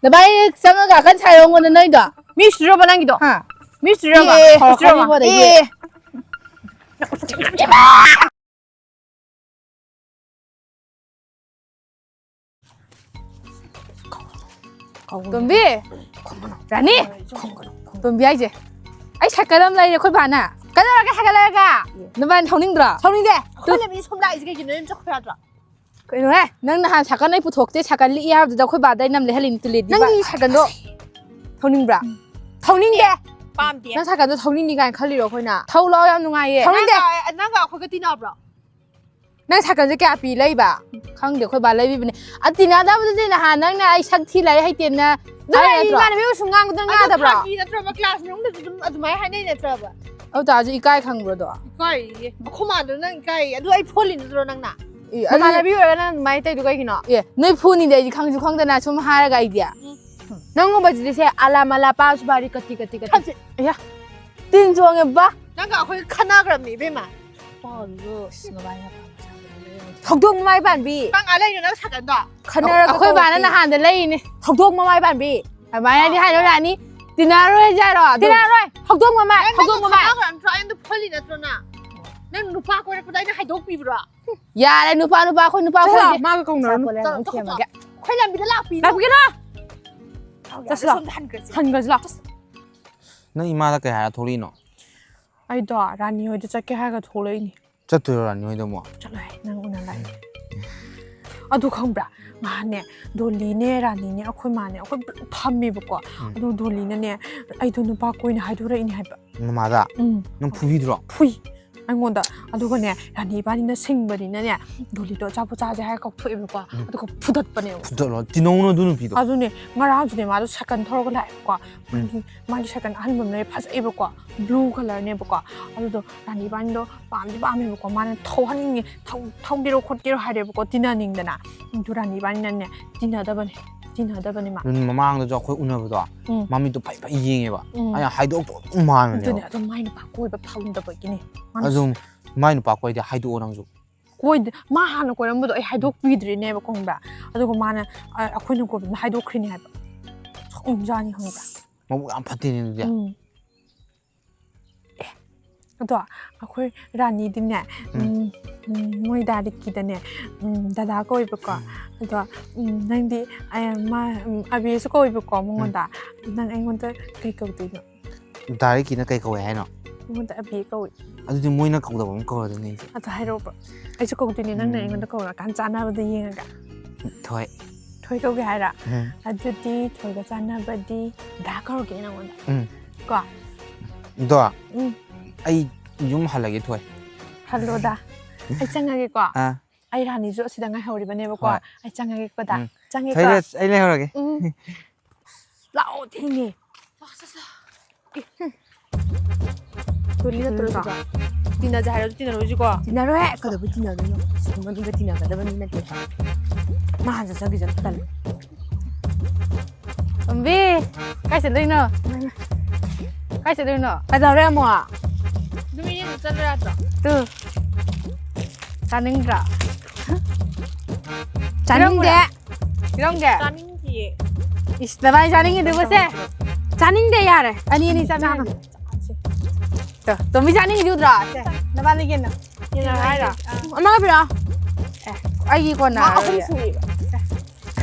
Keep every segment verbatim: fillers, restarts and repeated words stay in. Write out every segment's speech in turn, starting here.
ꯅꯕꯥꯏ ꯆꯪꯉꯒ ꯀꯟ ꯁꯥꯏꯔꯣ ꯑꯩꯉꯣꯟꯗ ꯅꯣꯏꯗꯣ? ꯃꯤ ꯁꯨꯔꯕ ꯅꯪꯒꯤꯗꯣ? ꯍꯥ? ꯃꯤ ꯁꯨꯔꯕ? ꯑꯦ, ꯁꯨꯔꯕ? ꯍꯧꯔꯛꯀꯅꯤꯀꯣ ꯑꯗꯩꯗꯤ꯫ ꯑꯦ꯫ ꯇꯣꯝꯕꯤ! ꯔꯥꯅꯤ! ꯇꯣꯝꯕꯤ ꯍꯥꯏꯁꯦ꯫ ꯑꯩ ꯁꯥꯏꯀꯜ ꯑꯃ ꯂꯩꯔꯦ ꯑꯩꯈꯣꯏ ꯕꯥꯅ꯫ ꯀꯩꯗꯧꯔꯒꯦ ꯁꯥꯏꯀꯜ ꯂꯩꯔꯒ? ꯅꯕꯥꯅꯤ ꯊꯧꯅꯤꯡꯗ꯭ꯔꯣ? ꯊꯧꯅꯤꯡꯗꯦ꯫ ꯑꯩꯈꯣꯏ ꯂꯝꯕꯤꯗ ꯁꯨꯝ ꯂꯥꯛꯏꯁꯦ ꯀꯩꯒꯤꯅꯣ? ꯌꯨꯝ ꯆꯠꯈ꯭ꯔꯣ ꯌꯥꯗ꯭ꯔꯣ? ꯀꯩꯅꯣꯍꯦ? ꯅꯪ ꯅꯍꯥꯟ ꯁꯥꯏꯀꯜ ꯑꯩ ꯄꯨꯊꯣꯛꯇꯦ, ꯁꯥꯏꯀꯜ ꯂꯤꯛꯏ ꯍꯥꯏꯕꯗꯨꯗ ꯑꯩꯈꯣꯏ ꯕꯥꯗ ꯑꯩ ꯅꯝ ꯂꯩꯍꯜꯂꯤꯅꯤ ꯇꯨꯂꯦꯟꯗꯤ ꯅꯪꯒꯤ ꯕꯥ-, ꯁꯥꯏꯀꯜꯗꯣ ꯊꯧꯅꯤꯡꯕ꯭ꯔꯥ? ꯊꯧꯅꯤꯡꯗꯦ꯫ ꯄꯥꯝꯗꯦ꯫ ꯅꯪ ꯁꯥꯏꯀꯜꯗꯣ ꯊꯧꯅꯤꯡꯅꯤ ꯀꯥꯏꯅ ꯈꯜꯂꯤꯔꯣ ꯑꯩꯈꯣꯏꯅ? ꯊꯧ ꯂꯥꯎ, ꯌꯥꯝ ꯅꯨꯡꯉꯥꯏꯌꯦ꯫ ꯊꯧꯅꯤꯡꯗꯦ꯫ ꯅꯪꯒ, ꯅꯪꯒ ꯑꯩꯈꯣꯏꯒ ꯇꯤꯟꯅꯕ꯭ꯔꯣ? ꯅꯪ ꯁꯥꯏꯀꯜꯁꯦ ꯀꯌꯥ ꯄꯤ ꯂꯩꯕ? ꯈꯪꯗꯦ, ꯑꯩꯈꯣꯏ ꯕꯥ ꯂꯩꯕꯤꯕꯅꯦ꯫ ꯑ, ꯇꯤꯟꯅꯗꯕꯗꯨꯗꯤ ꯅꯍꯥꯟ ꯅꯪꯅ ꯑꯩ ꯁꯛ ꯊꯤ ꯂꯥꯏꯔꯤꯛ ꯍꯩꯇꯦꯅ ꯑꯗꯨ ꯍꯥꯏ ꯑꯩ ꯅꯠꯇ꯭ꯔꯣ? ꯏꯃꯥꯟꯅꯕꯤ ꯑꯣꯏꯔꯁꯨ ꯉꯥꯡꯕꯗ ꯑꯗꯣ ꯉꯥꯡꯗꯕ꯭ꯔꯣ? ꯐꯥꯒꯤ ꯅꯠꯇ꯭ꯔꯣꯕ? ꯀ꯭ꯂꯥꯁ ꯃꯅꯨꯡꯗꯁꯨ ꯑꯗꯨꯝ ꯑꯗꯨꯃꯥꯏꯅ ꯍꯥꯏꯅꯩ ꯅꯠꯇ꯭ꯔꯕ? ꯑꯗꯨ ꯇꯥꯔꯁꯨ ꯏꯀꯥꯏ ꯈꯪꯕ꯭ꯔꯣ ꯑꯗꯣ? ꯏꯀꯥꯏꯌꯦ꯫ ꯑꯩꯈꯣꯏ ꯃꯥꯗꯣ ꯅꯪ ꯏꯀꯥꯏꯌꯦ꯫ ꯑꯗꯨ ꯑꯩ ꯐꯣꯜꯂꯤ ꯅꯠꯇ꯭ꯔꯣ ꯅꯪꯅ? ꯑꯦ, ꯑꯗꯨ ꯅꯃꯥꯟꯅꯕꯤ ꯑꯣꯏꯔꯒ ꯅꯪ ꯑꯗꯨꯃꯥꯏꯅ ꯇꯧꯔꯤꯗꯣ ꯀꯩꯒꯤꯅꯣ? ꯑꯦ, ꯅꯣꯏ ꯐꯨꯅꯤꯗꯤ ꯑꯩꯗꯤ ꯈꯪꯁꯨ ꯈꯪꯗꯅ ꯁꯨꯝ ꯍꯥꯏꯔꯒ ꯑꯩꯗꯤ꯫ ꯎꯝ꯫ ꯅꯪꯒꯨꯝꯕꯁꯤꯗꯤ ꯁꯦ ꯑꯂꯥ ꯃꯂꯥ ꯄꯥ ꯁꯨꯕꯥꯔꯤ ꯀꯠꯇꯤ ꯀꯠꯇꯤ ꯀꯠꯇꯤ꯫ ꯈꯪꯁꯤ꯫ ꯑꯌꯥ, ꯇꯤꯟ ꯆꯣꯡꯉꯦ ꯕꯥ꯫ ꯅꯪꯒ ꯑꯩꯈꯣꯏ ꯈꯠꯅꯈ꯭ꯔꯕꯅꯤ ꯏꯕꯦꯝꯃ꯫ ꯄꯥꯎꯗꯣ ꯑꯁ ꯅꯕꯥꯅꯤꯅ ꯄꯥꯝꯕ ꯁꯥꯕꯗꯣ ꯂꯩꯔꯝꯃꯤ꯫ ꯍꯧꯗꯣꯡ ꯃꯃꯥꯏ ꯄꯥꯟꯕꯤ꯫ ꯀꯪꯉꯥ ꯂꯩꯅꯣ ꯅꯪ ꯁꯥꯏꯀꯜꯗꯣ? ꯈꯠꯅꯔꯒ ꯑꯩꯈꯣꯏ ꯕꯥꯅ ꯇꯣꯛꯄꯤ꯫ ꯅꯍꯥꯟꯗ ꯂꯩꯔꯤꯅꯦ꯫ ꯍꯧꯗꯣꯡ ꯃꯃꯥꯏ ꯄꯥꯟꯕꯤ꯫ ꯑꯗꯨꯃꯥꯏꯅꯗꯤ ꯍꯥꯏꯔꯣ ꯔꯥꯅꯤ꯫ ꯇꯤꯟꯅꯔꯣꯏ ꯍꯥꯏꯖꯔꯣ ꯑꯗꯨ? ꯇꯤꯟꯅꯔꯣꯏ꯫ ꯍꯧꯗꯣꯡ ꯃꯃꯥꯏ, ꯅꯪ ꯍꯧꯗꯣꯡ ꯅꯪꯒ ꯃꯃꯥꯏ꯫ ꯈꯠꯅꯈ꯭ꯔ ꯅꯠꯇ꯭ꯔꯣ? ꯑꯩ ꯑꯗꯨꯝ ꯐꯨꯍꯜꯂꯤ ꯅꯠꯇ꯭ꯔꯣ ꯅꯪ? ꯅꯪ ꯅꯨꯄꯥ ꯀꯣꯏꯔꯛꯄꯗ ꯑꯩꯅ ꯍꯥꯏꯗꯣꯛꯄꯤꯕ꯭ꯔꯣ? ꯌꯥꯔꯦ, ꯅꯨꯄꯥ, ꯅꯨꯄꯥ, ꯑꯩꯈꯣꯏ ꯅꯨꯄꯥ ꯆꯠꯂꯣ, ꯀꯣꯏꯗꯦ꯫ ꯃꯥꯒ ꯀꯧꯅꯔꯨꯅꯨ꯫ ꯆꯠꯂꯣ, ꯆꯠꯂꯣ, ꯆꯠꯂꯣ꯫ ꯑꯩꯈꯣꯏ ꯂꯝꯕꯤꯗ ꯂꯥꯛꯄꯤꯅꯨ꯫ ꯂꯥꯛꯄꯤꯒꯅꯨ꯫ ꯆꯠꯁꯤ ꯂꯥꯎ꯫ ꯁꯣꯝꯗ ꯍꯟꯈ꯭ꯔꯁꯤ꯫ ꯍꯟꯈ꯭ꯔꯁꯤ ꯂꯥꯎ꯫ ꯅꯪ ꯏꯃꯥꯗ ꯀꯩ ꯍꯥꯏꯔ ꯊꯣꯛꯂꯛꯏꯅꯣ? ꯑꯩꯗꯣ ꯔꯥꯅꯤ ꯍꯣꯏꯗ ꯆꯠꯀꯦ ꯍꯥꯏꯔꯒ ꯊꯣꯛꯂꯛꯏꯅꯤ꯫ ꯆꯠꯇꯣꯏꯔꯣ ꯔꯥꯅꯤ ꯍꯣꯏꯗ ꯑꯃꯨꯛ? ꯆꯠꯂꯣꯍꯦ, ꯅꯪ ꯎꯅ ꯂꯥꯛꯏꯅꯦ꯫ ꯑꯗꯨ ꯈꯪꯕ꯭ꯔꯥ? ꯉꯍꯥꯟꯅꯦ, ꯗꯣꯂꯤꯅꯦ, ꯔꯥꯅꯤꯅꯦ, ꯑꯩꯈꯣꯏ ꯃꯥꯅꯦ, ꯑꯩꯈꯣꯏ ꯄꯨꯂꯞ ꯐꯝꯃꯦꯕꯀꯣ꯫ ꯎꯝ꯫ ꯑꯗꯨ ꯗꯣꯂꯤꯅꯅꯦ, ꯑꯩꯗꯣ ꯅꯨꯄꯥ ꯀꯣꯏꯅ ꯍꯥꯏꯗꯣꯔꯛꯏꯅꯦ ꯍꯥꯏꯕ꯫ ꯃꯃꯥꯗ? ꯎꯝ꯫ ꯅꯪ ꯐꯨꯕꯤꯗ꯭ꯔꯣ? ꯐꯨꯏ꯫ ꯑꯩꯉꯣꯟꯗ꯫ ꯑꯗꯨꯒꯅꯦ, ꯔꯥꯅꯤ ꯏꯕꯥꯅꯤꯅ ꯁꯤꯡꯕꯅꯤꯅꯅꯦ, ꯗꯣꯂꯤꯗꯣ ꯑꯆꯥꯄꯣꯠ ꯆꯥꯁꯦ ꯍꯥꯏꯔ ꯀꯧꯊꯣꯛꯑꯦꯕꯀꯣ꯫ ꯎꯝ꯫ ꯑꯗꯨꯒ ꯐꯨꯗꯠꯄꯅꯦꯕ꯫ ꯐꯨꯗꯠꯂꯣ? ꯇꯤꯅꯧꯅ ꯑꯗꯨ ꯅꯨꯄꯤꯗꯣ꯫ ꯑꯗꯨꯅꯦ, ꯉꯔꯥꯡꯁꯨꯅꯦ, ꯃꯥꯗꯣ ꯁꯥꯏꯀꯜ ꯊꯧꯔꯒ ꯂꯥꯛꯑꯦꯕꯀꯣ꯫ ꯎꯝ꯫ ꯃꯥꯒꯤ, ꯃꯥꯒꯤ ꯁꯥꯏꯀꯜ ꯑꯍꯟꯕ ꯑꯃ ꯂꯩꯔꯦ, ꯐꯖꯩꯕꯀꯣ꯫ Blue colourꯅꯦꯕꯀꯣ꯫ ꯑꯗꯨꯗꯣ ꯔꯥꯅꯤ ꯏꯕꯥꯅꯤꯗꯣ ꯄꯥꯝꯗꯤ ꯄꯥꯝꯃꯦꯕꯀꯣ꯫ ꯃꯥꯅ ꯊꯧꯍꯟꯅꯤꯡꯉꯦ, ꯊꯧ-, ꯊꯧꯒꯦꯔꯣ ꯈꯣꯠꯀꯦꯔꯣ ꯍꯥꯏꯔꯦꯕꯀꯣ, ꯇꯤꯟꯅꯅꯤꯡꯗꯅ꯫ ꯑꯗꯨ ꯔꯥꯅꯤ ꯏꯕꯥꯅꯤꯅꯅꯦ, ꯇꯤꯟꯅꯗꯕꯅꯦ, ꯇꯤꯟꯅꯗꯕꯅꯦ ꯃꯥ꯫ ꯑꯗꯨꯅ ꯃꯃꯥꯡꯗꯁꯨ ꯑꯩꯈꯣꯏ ꯎꯅꯕꯗꯣ ꯎꯝ꯫ ꯃꯃꯤꯠꯇꯣ ꯐꯩ ꯐꯩ ꯌꯦꯡꯉꯦꯕ꯫ ꯎꯝ꯫ ꯑꯩꯅ ꯍꯥꯏꯗꯣꯛꯇꯣ ꯑꯗꯨꯝ ꯃꯥꯟꯕꯅꯦꯕ꯫ ꯑꯗꯨꯅꯦ, ꯑꯗꯨ ꯃꯥꯏ ꯅꯨꯄꯥ ꯀꯣꯏꯕ ꯐꯪꯗꯕꯒꯤꯅꯦ꯫ ꯃꯥꯅ ꯑꯗꯨꯝ ꯃꯥꯏ ꯅꯨꯄꯥ ꯀꯣꯏꯗꯤ ꯍꯥꯏꯗꯣꯛꯑꯣ ꯅꯪꯁꯨ꯫ ꯀꯣꯏꯗ-, ꯃꯥ ꯍꯥꯟꯅ ꯀꯣꯏꯔꯝꯕꯗꯣ ꯑꯩ ꯍꯥꯏꯗꯣꯛꯄꯤꯗ꯭ꯔꯤꯅꯦꯕ, ꯈꯪꯕ꯭ꯔꯥ? ꯑꯗꯨꯒ ꯃꯥꯅ, ꯑ, ꯑꯩꯈꯣꯏꯅ ꯀꯣꯏꯕꯗꯨꯅ ꯍꯥꯏꯗꯣꯛꯈ꯭ꯔꯤꯅꯦ ꯍꯥꯏꯕ꯫ ꯎꯝ, ꯖꯥꯅꯤ ꯈꯪꯕ꯭ꯔꯥ? ꯃꯕꯨꯛ ꯌꯥꯝ ꯐꯠꯇꯦꯅꯦ ꯑꯗꯨꯗꯤ꯫ ꯎꯝ꯫ ꯑꯦ, ꯑꯗꯣ ꯑꯩꯈꯣꯏ ꯔꯥꯅꯤꯗꯤꯅꯦ, ꯎꯝ꯫ ꯎꯝ, ꯎꯝ, ꯃꯣꯏ ꯗꯥ ꯔꯤꯛꯀꯤꯗꯅꯦ, ꯎꯝ, ꯗꯗꯥ ꯀꯧꯋꯦꯕꯀꯣ꯫ ꯎꯝ꯫ ꯑꯗꯣ, ꯎꯝ, ꯅꯪꯗꯤ, ꯑ, ꯃꯥ, ꯎꯝ, ꯑꯕꯤꯁꯨ ꯀꯧꯋꯦꯕꯀꯣ ꯃꯉꯣꯟꯗ꯫ ꯎꯝ꯫ ꯅꯪ ꯑꯩꯉꯣꯟꯗ ꯀꯩ ꯀꯧꯗꯣꯏꯅꯣ? ꯗꯥ ꯔꯤꯛꯀꯤꯅ ꯀꯩ ꯀꯧꯋꯦ ꯍꯥꯏꯅꯣ? ꯃꯉꯣꯟꯗ ꯑꯕꯤ ꯀꯧꯏ꯫ ꯑꯗꯨꯗꯤ ꯃꯣꯏꯅ ꯀꯧꯗꯕ ꯑꯃ ꯀꯧꯔꯗꯣꯏꯅꯦ ꯑꯩꯁꯦ꯫ ꯑꯗꯣ ꯍꯥꯏꯔꯛꯑꯣꯕ꯫ ꯑꯩꯁꯨ ꯀꯧꯗꯣꯏꯅꯦ, ꯅꯪꯅ ꯎꯝ꯫ ꯑꯩꯉꯣꯟꯗ ꯀꯧꯔꯀꯥꯟ ꯆꯥꯟꯅꯕꯗ ꯌꯦꯡꯉꯒ꯫ ꯊꯣꯏ꯫ ꯊꯣꯏ ꯀꯧꯒꯦ ꯍꯥꯏꯔ? ꯎꯝ꯫ ꯑꯗꯨꯗꯤ ꯊꯣꯏꯒ ꯆꯥꯟꯅꯕꯗꯤ ꯗꯥ ꯀꯧꯔꯒꯦ ꯅꯪꯉꯣꯟꯗ꯫ ꯎꯝ꯫ ꯀꯣ? ꯑꯗꯣ ꯎꯝ꯫ ꯑꯩ ꯌꯨꯝ ꯍꯜꯂꯒꯦ, ꯊꯣꯏ꯫ ꯍꯜꯂꯣꯗ꯫ ꯑꯩ ꯆꯪꯉꯒꯦꯀꯣ? ꯑꯥ꯫ ꯑꯩ ꯔꯥꯅꯤꯁꯨ ꯑꯁꯤꯗ ꯉꯥꯏꯍꯧꯔꯤꯕꯅꯦꯕꯀꯣ꯫ ꯍꯣꯏ꯫ ꯑꯩ ꯆꯪꯉꯒꯦꯀꯣ, ꯗꯥ꯫ ꯎꯝ꯫ ꯆꯪꯉꯦꯀꯣ? ꯊꯣꯏ, ꯑꯩ ꯂꯩꯍꯧꯔꯒꯦ꯫ ꯎꯝ꯫ ꯂꯥꯛꯑꯣ, ꯊꯦꯡꯉꯦ꯫ ꯂꯥꯛꯑꯣ, ꯆꯠ, ꯆꯠ꯫ ꯑꯦ, ꯍꯨꯝ꯫ ꯇꯣꯂꯤ ꯅꯠꯇ꯭ꯔꯣ ꯁꯤꯕꯣ? ꯇꯤꯟꯅꯁꯦ ꯍꯥꯏꯔꯁꯨ ꯇꯤꯟꯅꯔꯣꯏꯁꯤꯀꯣ? ꯇꯤꯟꯅꯔꯣꯏꯍꯦ, ꯀꯩꯗꯧꯕꯩ ꯇꯤꯟꯅꯗꯣꯏꯅꯣ? ꯁꯤꯒꯨꯝꯕ ꯃꯤꯒ ꯇꯤꯟꯅꯒꯗꯕ ꯃꯤ ꯅꯠꯇꯦ꯫ ꯃꯥ ꯍꯥꯟꯅ ꯆꯠꯆꯈꯤꯁꯅꯨ, ꯇꯜꯂꯦ꯫ ꯇꯣꯝꯕꯤ, ꯀꯥꯏ ꯆꯠꯂꯨꯏꯅꯣ? ꯀꯥꯏ ꯆꯠꯂꯨꯏꯅꯣ? ꯀꯩꯗꯧꯔꯦ ꯑꯃꯨꯛ? ꯑꯗꯨꯝ ꯏꯅꯦ ꯑꯗꯨꯝ ꯆꯠꯂꯨ ꯌꯥꯗ꯭ꯔꯣ? ꯇꯨ꯫ ꯆꯥꯅꯤꯡꯗ꯭ꯔꯥ? ꯆꯥꯅꯤꯡꯗꯦ꯫ ꯄꯤꯔꯝꯒꯦ? ꯆꯥꯅꯤꯡꯗꯤꯌꯦ꯫ ꯏꯁ, ꯅꯕꯥꯅꯤ ꯆꯥꯅꯤꯡꯉꯤꯗꯨꯕꯨ ꯁꯦ? ꯆꯥꯅꯤꯡꯗꯦ, ꯌꯥꯔꯦ꯫ ꯑꯅꯤ ꯑꯅꯤ ꯆꯥꯃꯤꯟꯅꯁꯦ꯫ ꯆꯥꯁꯦ꯫ ꯇꯣ, ꯇꯣꯝꯕꯤ ꯆꯥꯅꯤꯡꯉꯤꯗꯨ ꯎꯗ꯭ꯔꯣ? ꯁꯦ, ꯅꯕꯥꯅꯤꯒꯤ ꯌꯦꯟꯅꯧ꯫ ꯌꯦꯟꯅꯧ ꯍꯥꯏꯔꯣ? ꯑꯥ꯫ ꯑꯃꯒ ꯄꯤꯔꯛꯑꯣ꯫ ꯑꯦ, ꯑꯩꯒꯤ ꯀꯣꯟꯅ ꯃꯥ ꯑꯍꯨꯝ ꯍꯥꯏꯔꯒꯦ꯫ ꯁꯨꯏꯕ꯫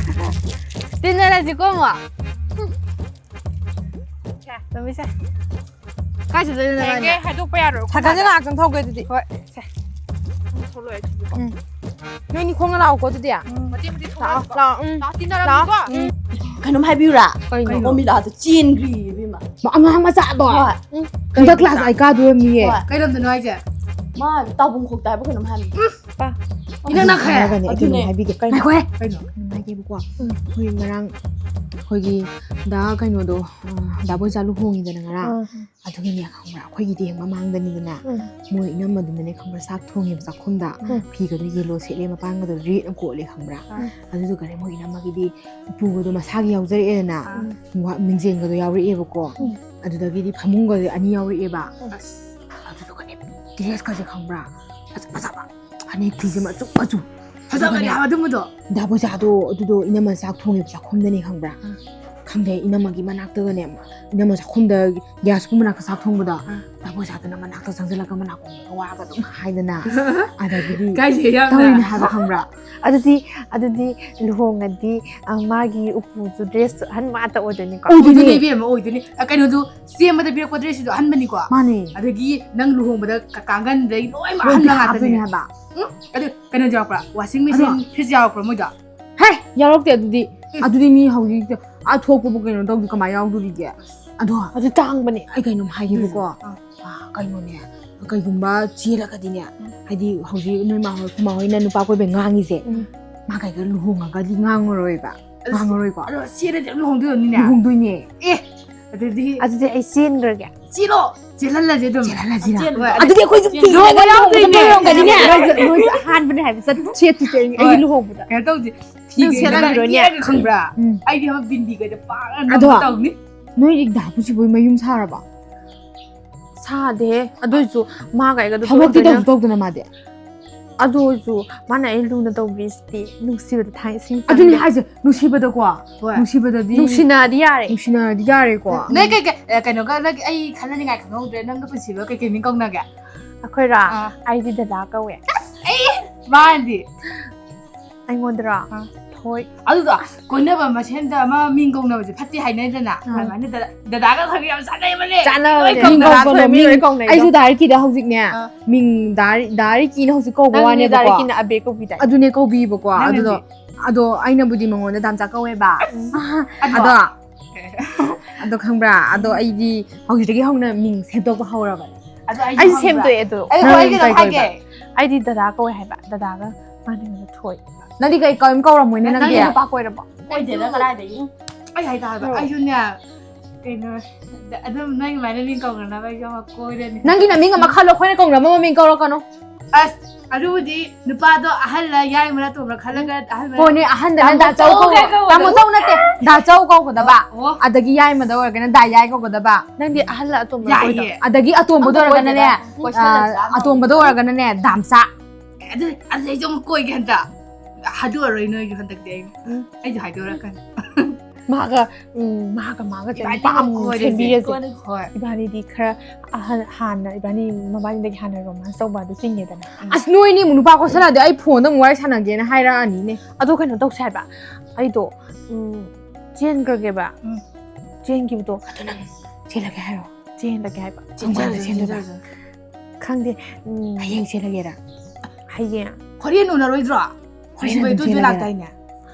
ꯇꯤꯟꯅꯔꯁꯤꯀꯣ ꯑꯃꯨꯛ꯫ ꯁꯦ, ꯇꯣꯝꯕꯤ ꯁꯦ꯫ ꯀꯥꯏ ꯆꯠꯇꯣꯏꯅꯣ ꯅꯕꯥꯅꯤ? ꯍꯌꯦꯡꯒꯩ ꯍꯥꯏꯗꯣꯛꯄ ꯌꯥꯔꯣꯏ, ꯑꯩꯈꯣꯏ ꯁꯥꯏꯀꯜꯁꯦ ꯃꯥꯗ꯫ ꯉꯥꯏꯍꯥꯛꯇꯪ ꯊꯧꯒꯦ ꯑꯗꯨꯗꯤ꯫ ꯍꯣꯏ, ꯁꯦ꯫ ꯊꯣꯛꯂꯛꯑꯣ ꯑꯗꯨꯗꯤꯀꯣ꯫ ꯎꯝ꯫ ꯅꯣꯏꯅꯤ ꯈꯣꯡꯅ ꯂꯥꯛꯑꯣꯀꯣ ꯑꯗꯨꯗꯤ꯫ ꯎꯝ꯫ ꯃꯇꯦꯛ ꯃꯇꯦꯛ ꯂꯥꯛꯑꯣ, ꯊꯣꯛꯂꯛꯑꯣ꯫ ꯂꯥꯛꯑꯣ, ꯎꯝ꯫ ꯂꯥꯛꯑꯣ, ꯇꯤꯟꯅꯔꯝꯃꯤꯀꯣ꯫ ꯂꯥꯛꯑꯣ꯫ ꯎꯝ꯫ ꯀꯩꯅꯣꯝ ꯍꯥꯏꯕꯤꯌꯨꯔꯥ? ꯀꯩꯅꯣ? ꯑꯣꯃꯤꯂꯥꯗꯣ ꯆꯦꯟꯈ꯭ꯔꯤ ꯏꯕꯦꯝꯃ꯫ ꯃꯥ ꯑꯉꯥꯡ ꯃꯆꯥꯗꯣ? ꯍꯣꯏ꯫ ꯎꯝ꯫ ꯍꯟꯗꯛ ꯀꯩꯅꯣ? ꯀ꯭ꯂꯥꯁ ꯑꯩꯠ ꯀꯥꯗꯣꯏꯔꯝꯅꯤꯌꯦ꯫ ꯍꯣꯏ꯫ ꯀꯩ ꯂꯝꯗꯅꯣ ꯍꯥꯏꯁꯦ? ꯃꯥ ꯇꯥꯎꯕꯨꯝ ꯈꯣꯛꯇ ꯍꯥꯏꯕ ꯀꯩꯅꯣꯝ ꯍꯥꯏꯕꯅꯤ꯫ ꯄꯥ꯫ ꯏꯅꯛ ꯅꯛꯈ꯭ꯔꯦ꯫ ꯍꯥꯏꯔꯒꯅꯦ, ꯑꯩ ꯑꯗꯨꯅꯦ꯫ ꯀꯩꯅꯣꯝ ꯍꯥꯏꯕꯤꯒꯦ꯫ ꯀꯩꯅꯣ? ꯉꯥꯏꯈꯣꯍꯦ꯫ ꯀꯩꯅꯣ? ꯀꯩꯅꯣꯝ ꯍꯥꯏꯒꯦꯕꯀꯣ꯫ ꯎꯝ꯫ ꯑꯩꯈꯣꯏ ꯉꯔꯥꯡ ꯑꯩꯈꯣꯏꯒꯤ ꯗꯥ ꯀꯩꯅꯣꯗꯣ, ꯑ, ꯗꯥ ꯕꯣꯏꯆꯥ ꯂꯨꯍꯣꯡꯉꯤꯗꯅ ꯉꯔꯥꯡ꯫ ꯑꯥ꯫ ꯑꯗꯨꯒꯤꯅꯦ ꯈꯪꯕ꯭ꯔꯥ, ꯑꯩꯈꯣꯏꯒꯤꯗꯤ ꯃꯃꯥꯡꯗꯅꯤꯗꯅ, ꯎꯝ꯫ ꯃꯣꯏ ꯏꯅꯝꯃꯗꯨꯅꯅꯦ ꯈꯪꯕ꯭ꯔꯥ, ꯆꯥꯛ ꯊꯣꯡꯉꯦꯕ ꯆꯥꯛꯈꯨꯝꯗ꯫ ꯎꯝ꯫ ꯐꯤꯒꯗꯣ ꯌꯦꯜꯂꯣ ꯁꯦꯠꯂꯦ, ꯃꯄꯥꯟꯒꯗꯣ ꯔꯦꯠꯅ ꯀꯣꯠꯂꯦ ꯈꯪꯕ꯭ꯔꯥ꯫ ꯎꯝ꯫ ꯑꯗꯨꯗꯨꯒꯅꯦ ꯃꯣꯏ ꯏꯅꯝꯃꯒꯤꯗꯤ ꯎꯄꯨꯒꯗꯣ ꯃꯁꯥꯒꯤ ꯌꯥꯎꯖꯔꯛꯑꯦꯗꯅ, ꯎꯝ꯫ ꯋꯥ-, ꯃꯤꯡꯖꯦꯜꯒꯗꯣ ꯌꯥꯎꯔꯛꯑꯦꯕꯀꯣ꯫ ꯎꯝ꯫ ꯑꯗꯨꯗꯒꯤꯗꯤ ꯐꯃꯨꯡꯒꯗꯣ ꯑꯅꯤ ꯌꯥꯎꯔꯛꯑꯦꯕ꯫ ꯎꯝ꯫ ꯑꯁ꯫ ꯑꯗꯨꯗꯨꯒꯅꯦ ꯗ꯭ꯔꯦꯁꯀꯁꯦ ꯈꯪꯕ꯭ꯔꯥ, ꯐꯖ ꯐꯖꯕ, ꯐꯅꯦꯛ ꯐꯤꯁꯦ ꯃꯆꯨ ꯃꯆꯨ꯫ ꯐꯖꯕꯅꯦ ꯑꯗꯨꯒꯅꯦ ꯍꯥꯏꯕ ꯑꯗꯨꯝꯕꯗꯣ꯫ ꯗꯥ ꯕꯣꯏꯆꯥꯗꯣ ꯑꯗꯨꯗꯣ ꯏꯅꯝꯃ ꯆꯥꯛ ꯊꯣꯡꯉꯦꯕ ꯆꯥꯛꯈꯨꯝꯗꯅꯦ ꯈꯪꯕ꯭ꯔꯥ꯫ ꯎꯝ꯫ ꯈꯪꯗꯦ, ꯏꯅꯝꯃꯒꯤ ꯃꯅꯥꯛꯇꯒꯅꯦ, ꯏꯅꯝꯃ ꯆꯥꯛꯈꯨꯝꯗ ꯒ꯭ꯌꯥꯁꯀꯤ ꯃꯅꯥꯛꯇ ꯆꯥꯛ ꯊꯣꯡꯕꯗ, ꯑꯥ꯫ ꯇꯥꯃꯣ ꯁꯥꯗꯅ ꯃꯅꯥꯛꯇ ꯆꯪꯁꯤꯜꯂꯒ ꯃꯅꯥꯀꯣꯡꯗ ꯋꯥꯒ ꯑꯗꯨꯝ ꯍꯥꯏꯗꯅ, ꯑꯗꯒꯤꯗꯤ ꯀꯥꯏꯁꯦ ꯌꯥꯝꯅ ꯇꯧꯔꯤꯅꯦ ꯍꯥꯏꯕ, ꯈꯪꯕ꯭ꯔꯥ? ꯑꯗꯨꯗꯤ, ꯑꯗꯨꯗꯤ ꯂꯨꯍꯣꯡꯉꯗꯤ, ꯑ, ꯃꯥꯒꯤ ꯎꯄꯨꯁꯨ ꯗ꯭ꯔꯦꯁꯁꯨ ꯑꯍꯟꯕ ꯉꯥꯛꯇ ꯑꯣꯏꯗꯣꯏꯅꯤꯀꯣ? ꯑꯣꯏꯗꯣꯏꯅꯦ, ꯑꯣꯏꯗꯣꯏꯅꯦ꯫ ꯏꯕꯦꯝꯃ, ꯑꯣꯏꯗꯣꯏꯅꯦ꯫ ꯑ, ꯀꯩꯅꯣꯗꯣ, ꯆꯦꯟꯕꯗ ꯄꯤꯔꯛꯄ ꯗ꯭ꯔꯦꯁꯁꯤꯁꯨ ꯑꯍꯟꯕꯅꯤꯀꯣ? ꯃꯥꯅꯦ꯫ ꯑꯗꯒꯤ ꯅꯪ ꯂꯨꯍꯣꯡꯕꯗ ꯀ-, ꯀꯥꯡꯒꯟꯗꯩ ꯂꯣꯏꯅꯃꯛ ꯂꯣꯏ ꯑꯍꯟꯕ ꯄꯤꯔꯛꯇꯣꯏꯅꯦ ꯉꯥꯛꯇꯅꯦ ꯍꯥꯏꯕ꯫ ꯎꯝ? ꯑꯗꯨ ꯀꯩꯅꯣꯁꯨ ꯌꯥꯎꯔꯛꯄ꯭ꯔꯥ? Washing machine, ꯑꯗꯣ fridge ꯌꯥꯎꯔꯛꯄ꯭ꯔꯥ ꯃꯣꯏꯗꯣ? ꯍꯦ, ꯌꯥꯎꯔꯛꯇꯦ ꯑꯗꯨꯗꯤ꯫ ꯎꯝ꯫ ꯑꯗꯨꯗꯤ ꯃꯤ ꯍꯧꯖꯤꯛ ꯑꯥ ꯊꯣꯛꯄꯕꯨ ꯀꯩꯅꯣ ꯇꯧꯗꯤ ꯀꯃꯥꯏꯅ ꯌꯥꯎꯗꯣꯔꯤꯒꯦ? ꯑꯗꯣ ꯑꯗꯨ ꯇꯥꯡꯕꯅꯦ꯫ ꯑꯩ ꯀꯩꯅꯣꯝ ꯍꯥꯏꯒꯦꯕꯀꯣ꯫ ꯑꯥ꯫ ꯑꯥ, ꯀꯩꯅꯣꯅꯦ, ꯀꯩꯒꯨꯝꯕ ꯆꯦꯜꯂꯒꯗꯤꯅꯦ, ꯎꯝ꯫ ꯍꯥꯏꯗꯤ ꯍꯧꯖꯤꯛ ꯅꯣꯏ ꯃꯥ ꯍꯣꯏ, ꯈꯨꯃꯥ ꯍꯣꯏꯅ ꯅꯨꯄꯥ ꯀꯣꯏꯕꯩ ꯉꯥꯡꯉꯤꯁꯦ, ꯎꯝ꯫ ꯃꯥ ꯀꯩꯒ ꯂꯨꯍꯣꯡꯉꯒꯗꯤ ꯉꯥꯡꯉꯔꯣꯏꯕ꯫ ꯑꯗꯨ ꯉꯥꯡꯉꯔꯣꯏꯀꯣ? ꯑꯗꯣ ꯆꯦꯜꯂꯗꯤ ꯑꯗꯨꯝ ꯂꯨꯍꯣꯡꯗꯣꯏ ꯑꯣꯏꯔꯝꯅꯤꯅꯦ? ꯂꯨꯍꯣꯡꯗꯣꯏꯅꯦ꯫ ꯑꯦ, ꯑꯗꯨꯗꯤ ꯑꯗꯨꯗꯤ ꯑꯩ ꯆꯦꯟꯈ꯭ꯔꯒꯦ꯫ ꯆꯦꯜꯂꯣ, ꯆꯦꯜꯍꯜꯂꯁꯦ ꯑꯗꯨꯝ꯫ ꯆꯦꯜꯍꯜꯂꯁꯤꯔꯥ? ꯍꯣꯏ, ꯑꯗꯨꯗꯤ ꯑꯩꯈꯣꯏꯁꯨ ꯆꯦꯟ-, ꯐꯤꯔꯣꯜ ꯆꯦꯟ-, ꯌꯥꯎꯗꯣꯏꯅꯦ꯫ ꯌꯥꯎꯗꯣꯏꯅꯦ꯫ ꯅꯣꯏꯁꯨ, ꯅꯣꯏꯁꯨ ꯑꯍꯥꯟꯕꯅꯦ ꯍꯥꯏꯕ ꯆꯠ-, ꯁꯦꯠꯇꯣꯏꯁꯦ ꯑꯩ, ꯍꯣꯏ꯫ ꯑꯩꯒꯤ ꯂꯨꯍꯣꯡꯕꯗ꯫ ꯀꯩꯅꯣ ꯇꯧꯁꯦ, ꯅꯪ ꯐꯤꯒ ꯁꯦꯠꯂꯝꯃꯤꯔꯣꯏꯅꯦ? ꯀꯦꯔꯒ ꯈꯪꯕ꯭ꯔꯥ? ꯎꯝ꯫ ꯑꯩꯗꯤ ꯑꯃ ꯕꯤꯟꯗꯤꯒꯩꯗ ꯄꯥꯛꯅ ꯑꯗꯣ ꯅꯝꯕ ꯇꯧꯅꯤ꯫ ꯅꯣꯏ ꯗꯥ ꯄꯨꯟꯁꯤꯕꯣꯏ ꯃꯌꯨꯝ ꯁꯥꯔꯕ? ꯁꯥꯗꯦꯍꯦ꯫ ꯑꯗꯨ ꯑꯣꯏꯁꯨ ꯃꯥꯒ ꯑꯩꯒꯗꯣ ꯊꯕꯛꯇꯤ ꯇꯧꯗꯣꯏꯅꯦ꯫ ꯇꯧꯁꯨ ꯇꯧꯗꯅ ꯃꯥꯗꯤ? ꯑꯗꯨ ꯑꯣꯏꯔꯁꯨ ꯃꯥꯅ ꯑꯩ ꯂꯨꯅ ꯇꯧꯕꯤꯁꯤꯗꯤ, ꯅꯨꯡꯁꯤꯕꯗ ꯊꯥꯡ ꯏꯁꯤꯡ ꯑꯗꯨꯅꯤ ꯆꯥꯡꯗ꯫ ꯍꯥꯏꯁꯦ, ꯅꯨꯡꯁꯤꯕꯗꯀꯣ꯫ ꯍꯣꯏ꯫ ꯅꯨꯡꯁꯤꯕꯗꯗꯤ ꯅꯨꯡꯁꯤꯅꯔꯗꯤ ꯌꯥꯔꯦ꯫ ꯅꯨꯡꯁꯤꯅꯔꯗꯤ ꯌꯥꯔꯦꯀꯣ꯫ ꯅꯣꯏ ꯀꯩ ꯀꯩ, ꯑ, ꯀꯩꯅꯣꯒ ꯅꯪ ꯑꯩ ꯈꯟꯅꯅꯤꯡꯉꯥꯏ ꯈꯪꯍꯧꯗ꯭ꯔꯦ, ꯅꯪꯒ ꯄꯨꯟꯁꯤꯕ ꯀꯩ ꯀꯩ ꯃꯤꯡ ꯀꯧꯅꯒꯦ? ꯑꯩꯈꯣꯏꯔꯣ? ꯑꯥ꯫ ꯑꯩꯗꯤ ꯗꯗꯥ ꯀꯧꯋꯦ꯫ ꯑꯁ, ꯑꯩ ꯃꯥꯅꯗꯤ꯫ ꯑꯩꯉꯣꯟꯗꯔꯣ? ꯑꯥ꯫ ꯊꯣꯏ꯫ ꯑꯗꯨꯗꯣ, ꯑꯁ, ꯀꯣꯏꯅꯕ ꯃꯁꯦꯟꯗ ꯑꯃ ꯃꯤꯡ ꯀꯧꯅꯕꯁꯦ ꯐꯠꯇꯦ ꯍꯥꯏꯅꯩꯗꯅ, ꯑꯥ꯫ ꯑꯗꯨꯃꯥꯏꯅ ꯗꯗꯥ-, ꯗꯗꯥꯒ ꯊꯣꯏꯒ ꯌꯥꯝ ꯆꯥꯟꯅꯩꯕꯅꯦ꯫ ꯆꯥꯟꯅꯕꯅꯦ꯫ ꯂꯣꯏ ꯃꯤꯡ ꯀꯧꯅ-, ꯀꯧꯕ ꯊꯣꯏ ꯃꯤ ꯃꯤꯡ-, ꯂꯣꯏ ꯀꯧꯅꯩꯗꯣ꯫ ꯑꯩꯁꯨ ꯗꯥ ꯔꯤꯀꯤꯗ ꯍꯧꯖꯤꯛꯅꯦ, ꯑꯥ꯫ ꯃꯤꯡ ꯗꯥ ꯔꯤ-, ꯗꯥ ꯔꯤꯀꯤꯅ ꯍꯧꯖꯤꯛ ꯀꯧꯕ ꯅꯪꯗꯤ ꯗꯥ ꯋꯥꯅꯦꯕꯀꯣ꯫ ꯔꯤꯀꯤꯅ ꯑꯕꯦ ꯀꯧꯕꯤꯗꯥꯏ? ꯑꯗꯨꯅꯦ ꯀꯧꯕꯤꯕꯀꯣ, ꯅꯪꯅꯗꯤ? ꯑꯗꯨꯗꯣ, ꯑꯗꯣ ꯑꯩꯅꯕꯨꯗꯤ ꯃꯉꯣꯟꯗ ꯗꯥꯝꯆꯥ ꯀꯧꯋꯦꯕ꯫ ꯎꯝ꯫ ꯑꯗꯣ, ꯑꯗꯣ, ꯑꯗꯣ ꯈꯪꯕ꯭ꯔꯥ? ꯑꯗꯣ ꯎꯝ꯫ ꯑꯩꯗꯤ ꯍꯧꯖꯤꯛꯇꯒꯤ ꯍꯧꯅ ꯃꯤꯡ ꯁꯦꯝꯗꯣꯛꯄ ꯍꯧꯔꯕꯅꯦ꯫ ꯑꯗꯣ ꯑꯩꯁꯨ ꯑꯩꯁꯨ ꯈꯪꯕ꯭ꯔꯥ? ꯁꯦꯝꯗꯣꯛꯑꯦ ꯑꯗꯣ꯫ ꯑꯩ, ꯅꯪ ꯑꯩ ꯀꯩꯅꯣꯝ ꯀꯩ ꯍꯥꯏꯒꯦ꯫ ꯀꯧꯕ? ꯑꯩꯗꯤ ꯗꯗꯥ ꯀꯧꯋꯦ ꯍꯥꯏꯕ, ꯗꯗꯥꯒ ꯃꯥꯅ ꯑꯩꯉꯣꯟꯗ ꯊꯣꯏ꯫ ꯅꯪꯗꯤ ꯀꯩ ꯀꯔꯤꯝ ꯀꯧꯔꯝꯃꯣꯏꯅꯦ ꯅꯪ-, ꯅꯪꯗꯤ? ꯅꯪꯗꯤ ꯅꯨꯄꯥ ꯀꯣꯏꯔꯕꯣ? ꯀꯣꯏꯗꯦꯗ, ꯀꯗꯥꯏꯗꯒꯤ? ꯑꯩ ꯍꯥꯏ ꯇꯥꯕ, ꯎꯝ꯫ ꯑꯩꯁꯨꯅꯦ, ꯀꯩꯅꯣ, ꯑꯗꯨꯝ ꯅꯪ ꯑꯗꯨꯃꯥꯏꯅ ꯃꯤꯡ ꯀꯧꯅꯅꯕ ꯑꯩꯁꯨ ꯑꯃ ꯀꯣꯏꯔꯅꯤ꯫ ꯅꯪꯒꯤ ꯅꯃꯤꯡ ꯑꯃ ꯈꯜꯂꯣ, ꯑꯩꯈꯣꯏꯅ ꯀꯧꯅꯕ ꯃꯃꯤꯡ ꯀꯧꯔꯛꯀꯅꯣ꯫ ꯑꯁ, ꯑꯗꯨꯕꯨꯗꯤ ꯅꯨꯄꯥꯗꯣ ꯑꯍꯜꯂ ꯌꯥꯏꯃꯔ ꯑꯇꯣꯝꯕꯔ ꯈꯜꯂꯒ ꯑꯍꯜ ꯃꯔꯛ ꯍꯣꯏꯅꯦ, ꯑꯍꯟꯗꯅ ꯇꯥꯃꯣ ꯗꯥ ꯆꯧ ꯆꯧ ꯀꯧ-, ꯀꯧ-, ꯇꯥꯃꯣ ꯆꯧ ꯅꯠꯇꯦ, ꯗꯥ ꯆꯧ ꯀꯧꯒꯗꯕ꯫ ꯑꯣ꯫ ꯑꯗꯒꯤ ꯌꯥꯏꯃꯗ ꯑꯣꯏꯔꯒꯅ ꯗꯥ ꯌꯥꯏ ꯀꯧꯒꯗꯕ꯫ ꯅꯪꯗꯤ ꯑꯍꯜꯂ ꯑꯇꯣꯝꯕ ꯌꯥꯏꯌꯦ꯫ ꯀꯣꯏꯗꯕ? ꯑꯗꯒꯤ ꯑꯇꯣꯝꯕꯗ ꯑꯝꯇ ꯑꯣꯏꯔꯒꯅꯅꯦ, ꯀꯣꯏꯗꯦꯗ꯫ ꯀꯣꯏꯁꯜꯂꯁꯤ ꯑ, ꯌꯥꯝ ꯑꯇꯣꯝꯕꯗ ꯇꯧꯕꯅꯦ꯫ ꯑꯣꯏꯔꯒꯅꯅꯦ, ꯗꯥꯝꯆꯥ꯫ ꯑꯦ, ꯑꯗꯨ, ꯑꯗꯨꯗꯤ ꯑꯩꯁꯨ ꯑꯃꯨꯛ ꯀꯣꯏꯒꯦ ꯍꯟꯗꯛ꯫ ꯍꯥꯏꯗꯣꯛꯑꯔꯣꯏ ꯅꯣꯏꯁꯨ ꯍꯟꯗꯛꯇꯤ ꯑꯩ꯫ ꯎꯝ꯫ ꯑꯩꯁꯨ ꯍꯥꯏꯗꯣꯔꯛꯀꯅꯤ꯫ ꯃꯥꯒ ꯎꯝ, ꯃꯥꯒ ꯃꯥꯒ ꯏꯕꯥꯅꯤ ꯅꯨꯄꯥ ꯑꯃꯨꯛ ꯀꯣꯏꯔꯁꯦ꯫ ꯁꯦꯝꯕꯤꯔꯁꯦ꯫ ꯀꯣꯟꯅ ꯍꯣꯏ꯫ ꯏꯕꯥꯅꯤꯗꯤ ꯈꯔ ꯑꯍꯟ ꯍꯥꯟꯅ ꯏꯕꯥꯅꯤ ꯃꯕꯥꯅꯤꯗꯒꯤ ꯍꯥꯟꯅ ꯔꯣꯃꯥꯟꯁ ꯇꯧꯕ ꯑꯗꯨ ꯆꯤꯡꯉꯦꯗꯅ꯫ ꯎꯝ꯫ ꯑꯁ, ꯅꯣꯏꯅꯤ ꯑꯃꯨꯛ ꯅꯨꯄꯥ ꯀꯣꯏꯁꯜꯂꯛꯑꯗꯤ ꯑꯩ ꯐꯣꯟꯗ ꯑꯃꯨꯛ ꯋꯥꯔꯤ ꯁꯥꯟꯅꯒꯦꯅ ꯍꯥꯏꯔꯛꯑꯅꯤꯅꯦ꯫ ꯑꯗꯣ ꯀꯩꯅꯣ ꯇꯧꯁꯦ ꯍꯥꯏꯕ, ꯑꯩꯗꯣ ꯎꯝ, ꯆꯦꯟꯈ꯭ꯔꯒꯦꯕ꯫ ꯎꯝ꯫ ꯆꯦꯟꯈꯤꯕꯗꯣ ꯑꯗꯣ ꯅꯪ ꯆꯦꯜꯂꯒꯦ ꯍꯥꯏꯔꯣ? ꯆꯦꯜꯂꯒꯦ ꯍꯥꯏꯕ꯫ ꯆꯦꯟꯖꯔꯁꯦ, ꯆꯦꯟꯖꯔꯁꯦ꯫ ꯈꯪꯗꯦ꯫ ꯎꯝ꯫ ꯍꯌꯦꯡ ꯆꯦꯜꯂꯒꯦꯔꯥ? ꯍꯌꯦꯡ꯫ ꯍꯣꯔꯦꯟ ꯎꯅꯔꯣꯏꯗ꯭ꯔꯣ? ꯍꯣꯔꯦꯟ ꯅꯨꯡꯊꯤꯜ ꯑꯗꯨꯝ ꯇꯣꯏ ꯇꯣꯏ ꯆꯦꯜꯂꯒꯦꯔꯥ? ꯂꯥꯛꯇꯥꯏꯅꯦ?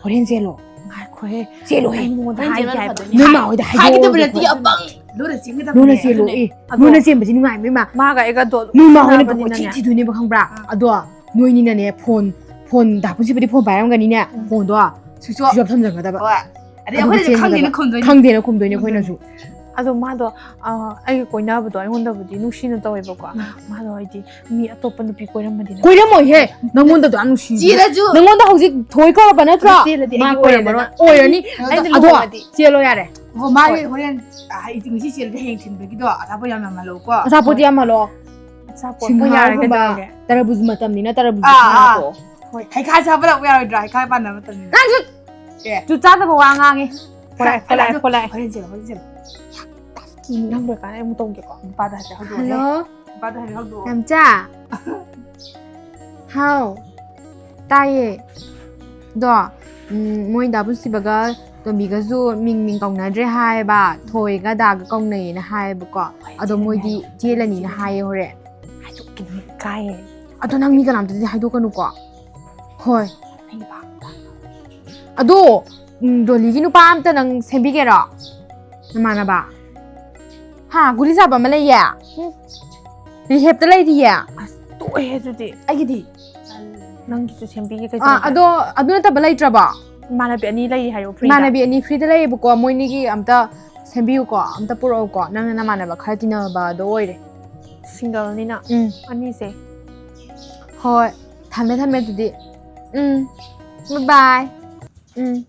ꯍꯣꯔꯦꯟ ꯆꯦꯜꯂꯣ꯫ ꯉꯥꯏꯈꯣꯍꯦ꯫ ꯆꯦꯜꯂꯣꯍꯦ꯫ ꯑꯩ ꯃꯉꯣꯟꯗ ꯍꯣꯔꯦꯟ ꯍꯥꯏꯒꯦ ꯆꯦꯜꯂꯒ ꯍꯥꯏꯕ꯫ ꯐꯗꯣꯏꯅꯦ꯫ ꯅꯣꯏ ꯃꯥ ꯍꯣꯏꯗ ꯍꯥꯏꯒꯗꯕ ꯍꯥꯏꯗꯣꯛꯑꯣ ꯅꯠꯇꯦ, ꯍꯣꯔꯦꯟ꯫ ꯑꯄꯪ꯫ ꯂꯣꯟꯅ ꯆꯦꯟꯒꯗꯕꯅꯦ꯫ ꯂꯣꯟꯅ ꯆꯦꯜꯂꯣ꯫ ꯑꯗꯨꯅꯦ꯫ ꯑꯦ, ꯑꯗꯣ ꯂꯣꯟꯅ ꯆꯦꯟꯕꯁꯤ ꯅꯨꯡꯉꯥꯏꯕ ꯏꯃꯥ꯫ ꯃꯥꯒ ꯑꯩꯒ ꯑꯗꯣ ꯃꯤ ꯃꯥ ꯍꯣꯏꯅ ꯂꯨꯍꯣꯡꯉꯕꯅꯤꯅꯅꯦ꯫ ꯄꯪꯊꯤ ꯊꯤꯗꯣꯏꯅꯦꯕ ꯈꯪꯕ꯭ꯔꯥ? ꯑꯥ꯫ ꯑꯗꯣ ꯅꯣꯏꯅꯤꯅꯅꯦ ꯐꯣꯟ, ꯐꯣꯟ ꯗꯥ ꯄꯨꯟꯁꯤꯕꯗꯤ ꯐꯣꯟ ꯄꯥꯏꯔꯝꯒꯅꯤꯅꯦ꯫ ꯎꯝ꯫ ꯐꯣꯟꯗꯣ switch off꯫ Switch off ꯊꯝꯖꯟꯒꯗꯕ꯫ ꯍꯣꯏ꯫ ꯑꯗꯩ ꯑꯗꯨꯒ ꯑꯩꯈꯣꯏꯅꯁꯨ ꯆꯦꯟꯒꯗꯕ꯫ ꯈꯪꯗꯦꯅ ꯈꯨꯝꯗꯣꯏꯅꯦ꯫ ꯈꯪꯗꯦꯅ ꯈꯨꯝꯗꯣꯏꯅꯦ ꯎꯝ꯫ ꯑꯩꯈꯣꯏꯅꯁꯨ꯫ ꯑꯗꯣ ꯃꯥꯗꯣ, ꯑ, ꯑꯩꯒ ꯀꯣꯏꯅꯕꯗꯣ ꯑꯩꯉꯣꯟꯗꯕꯨꯗꯤ ꯅꯨꯡꯁꯤꯅ ꯇꯧꯋꯦꯕꯀꯣ꯫ ꯎꯝ꯫ ꯃꯥꯗꯣ ꯍꯥꯏꯗꯤ ꯃꯤ ꯑꯇꯣꯞꯄ ꯅꯨꯄꯤ ꯀꯣꯏꯔꯝꯃꯗꯤ ꯀꯣꯏꯔꯝꯃꯣꯏꯍꯦ, ꯅꯪꯉꯣꯟꯗꯗꯣ ꯌꯥꯝ ꯅꯨꯡꯁꯤ꯫ ꯆꯦꯜꯂꯁꯨ꯫ ꯅꯪꯉꯣꯟꯗ ꯍꯧꯖꯤꯛ ꯊꯣꯏ ꯀꯧꯔꯕ ꯅꯠꯇ꯭ꯔꯣ? ꯑꯗꯨ ꯆꯦꯜꯂꯗꯤ ꯃꯥ ꯑꯩꯗꯤ ꯀꯣꯏꯔꯝꯃꯔꯣꯏ꯫ ꯑꯣꯏꯔꯦꯗꯅ꯫ ꯑꯣꯏꯔꯅꯤ꯫ ꯑꯩꯗꯤ ꯑꯗꯣ ꯂꯨꯍꯣꯡꯉꯗꯤ꯫ ꯆꯦꯜꯂꯣ ꯌꯥꯔꯦ꯫ ꯑꯣ, ꯃꯥꯒꯤ ꯍꯣꯏ꯫ ꯍꯣꯔꯦꯟ, ꯑ, ꯍꯥꯏꯗꯤ ꯉꯁꯤ ꯆꯦꯜꯂꯗꯤ ꯍꯌꯦꯡ ꯊꯤꯟꯕꯒꯤꯗꯣ ꯑꯆꯥꯄꯣꯠ ꯌꯥꯝ ꯌꯥꯝꯍꯜꯂꯣꯀꯣ꯫ ꯑꯆꯥꯄꯣꯠꯇꯤ ꯍꯣꯏ꯫ ꯌꯥꯝꯍꯜꯂꯣ꯫ ꯑꯆꯥꯄꯣꯠ ꯍꯣꯏ, ꯌꯥꯔꯦ, ꯁꯤꯡꯍꯥꯔꯒꯨꯝꯕ, ꯀꯩꯗꯧꯔꯒꯦ? ꯇꯔꯕꯨꯖ ꯃꯇꯝꯅꯤꯅ ꯇꯔꯕꯨꯖ ꯑꯥ, ꯑꯥ꯫ ꯍꯥꯞꯄꯣ꯫ ꯍꯣꯏ꯫ ꯍꯩꯈꯥ ꯆꯥꯕ ꯂꯥꯛꯄ ꯌꯥꯔꯣꯏꯗ꯭ꯔꯣ? ꯍꯩꯈꯥ ꯄꯥꯟꯅꯕ ꯃꯇꯝꯅꯤꯅ꯫ ꯅꯪꯁꯨ ꯑꯦ꯫ ꯆꯨ ꯆꯥꯗꯕ ꯋꯥ ꯉꯥꯡꯉꯦ꯫ ꯈꯣꯂꯥꯏ, ꯈꯣꯂꯥꯏ, ꯑꯗꯨ ꯈꯣꯂꯥꯏ꯫ ꯍꯣꯔꯦꯟ ꯆꯦꯜꯂꯣ, ꯍꯣꯔꯦꯟ ꯆꯦꯜꯂꯣ꯫ ꯀꯤꯅꯤ ꯅꯪ ꯂꯣꯏꯔꯀꯥꯟꯗ ꯑꯩ ꯑꯃꯨꯛ ꯇꯧꯒꯦꯀꯣ꯫ ꯅꯨꯄꯥꯗ ꯍꯥꯏꯐꯦꯠ ꯍꯧꯗꯣꯛꯑꯣꯅꯦ꯫ ꯍꯜꯂꯣ꯫ ꯅꯨꯄꯥꯗ ꯍꯥꯏꯐꯦꯠ ꯍꯧꯗꯣꯛꯑꯣ꯫ ꯌꯥꯝꯆꯥ꯫ ꯍꯥꯎ꯫ ꯇꯥꯏꯌꯦ꯫ ꯑꯗꯣ, ꯎꯝ, ꯃꯣꯏ ꯗꯥ ꯄꯨꯟꯁꯤꯕꯒ ꯇꯣꯝꯕꯤꯒꯁꯨ ꯃꯤꯡ, ꯃꯤꯡ ꯀꯧꯅꯗ꯭ꯔꯦ ꯍꯥꯏꯌꯦꯕ꯫ ꯊꯣꯏꯒ ꯗꯥꯒ ꯀꯧꯅꯩꯌꯦꯅ ꯍꯥꯏꯌꯦꯕꯀꯣ꯫ ꯍꯣꯏ, ꯑꯗꯣ ꯆꯦꯜꯂꯅꯤ ꯃꯣꯏꯗꯤ ꯍꯥꯏꯌꯣ꯫ ꯆꯦꯜꯂꯅꯤꯅ ꯍꯥꯏꯌꯦ ꯍꯣꯔꯦꯟ꯫ ꯍꯥꯏꯗꯣꯛꯈꯤꯅꯨ, ꯏꯀꯥꯏꯌꯦ꯫ ꯑꯗꯣ ꯅꯪ ꯃꯤ ꯀꯅꯥꯝꯇꯗꯤ ꯍꯥꯏꯗꯣꯛꯀꯅꯨꯀꯣ꯫ ꯍꯣꯏ꯫ ꯑꯩ ꯅꯨꯄꯥ ꯑꯝꯇ꯫ ꯑꯗꯣ, ꯎꯝ, ꯗꯣꯂꯤꯒꯤ ꯅꯨꯄꯥ ꯑꯝꯇ ꯅꯪ ꯁꯦꯝꯕꯤꯒꯦꯔꯣ? ꯅꯃꯥꯟꯅꯕ? ꯍꯥ, ꯒꯨꯂꯤ ꯆꯥꯕ ꯑꯃ ꯂꯩꯌꯦ? ꯎꯝ꯫ ꯔꯤꯍꯦꯞꯇ ꯂꯩꯔꯤꯌꯦ? ꯑꯁ, ꯇꯣꯛꯑꯦ ꯑꯗꯨꯗꯤ꯫ ꯑꯩꯒꯤꯗꯤ? ꯅꯪꯒꯤꯁꯨ ꯁꯦꯝꯕꯤꯒꯦ ꯑꯥ, ꯀꯩꯗꯧꯔꯒꯦ? ꯑꯗꯣ ꯑꯗꯨ ꯅꯠꯇꯕ ꯂꯩꯇ꯭ꯔꯕꯣ? ꯏꯃꯥꯟꯅꯕꯤ ꯑꯅꯤ ꯂꯩꯔꯤ ꯍꯥꯏꯌꯣ, ꯐ꯭ꯔꯤꯗ꯫ ꯏꯃꯥꯟꯅꯕꯤ ꯑꯅꯤ ꯐ꯭ꯔꯤꯗ ꯂꯩꯌꯦꯕꯀꯣ, ꯃꯣꯏꯅꯤꯒꯤ ꯑꯝꯇ ꯁꯦꯝꯕꯤꯌꯨꯀꯣ, ꯑꯝꯇ ꯄꯨꯔꯛꯎꯀꯣ, ꯅꯪꯅ ꯅꯃꯥꯟꯅꯕ ꯈꯔ ꯇꯤꯟꯅꯕꯗꯣ ꯑꯣꯏꯔꯦ꯫ ꯁꯤꯡꯒꯜꯅꯤꯅ ꯎꯝ꯫ ꯑꯅꯤꯁꯦ꯫ ꯍꯣꯏ, ꯊꯝꯃꯦ, ꯊꯝꯃꯦ ꯑꯗꯨꯗꯤ꯫ ꯎꯝ, bye bye꯫ ꯎꯝ꯫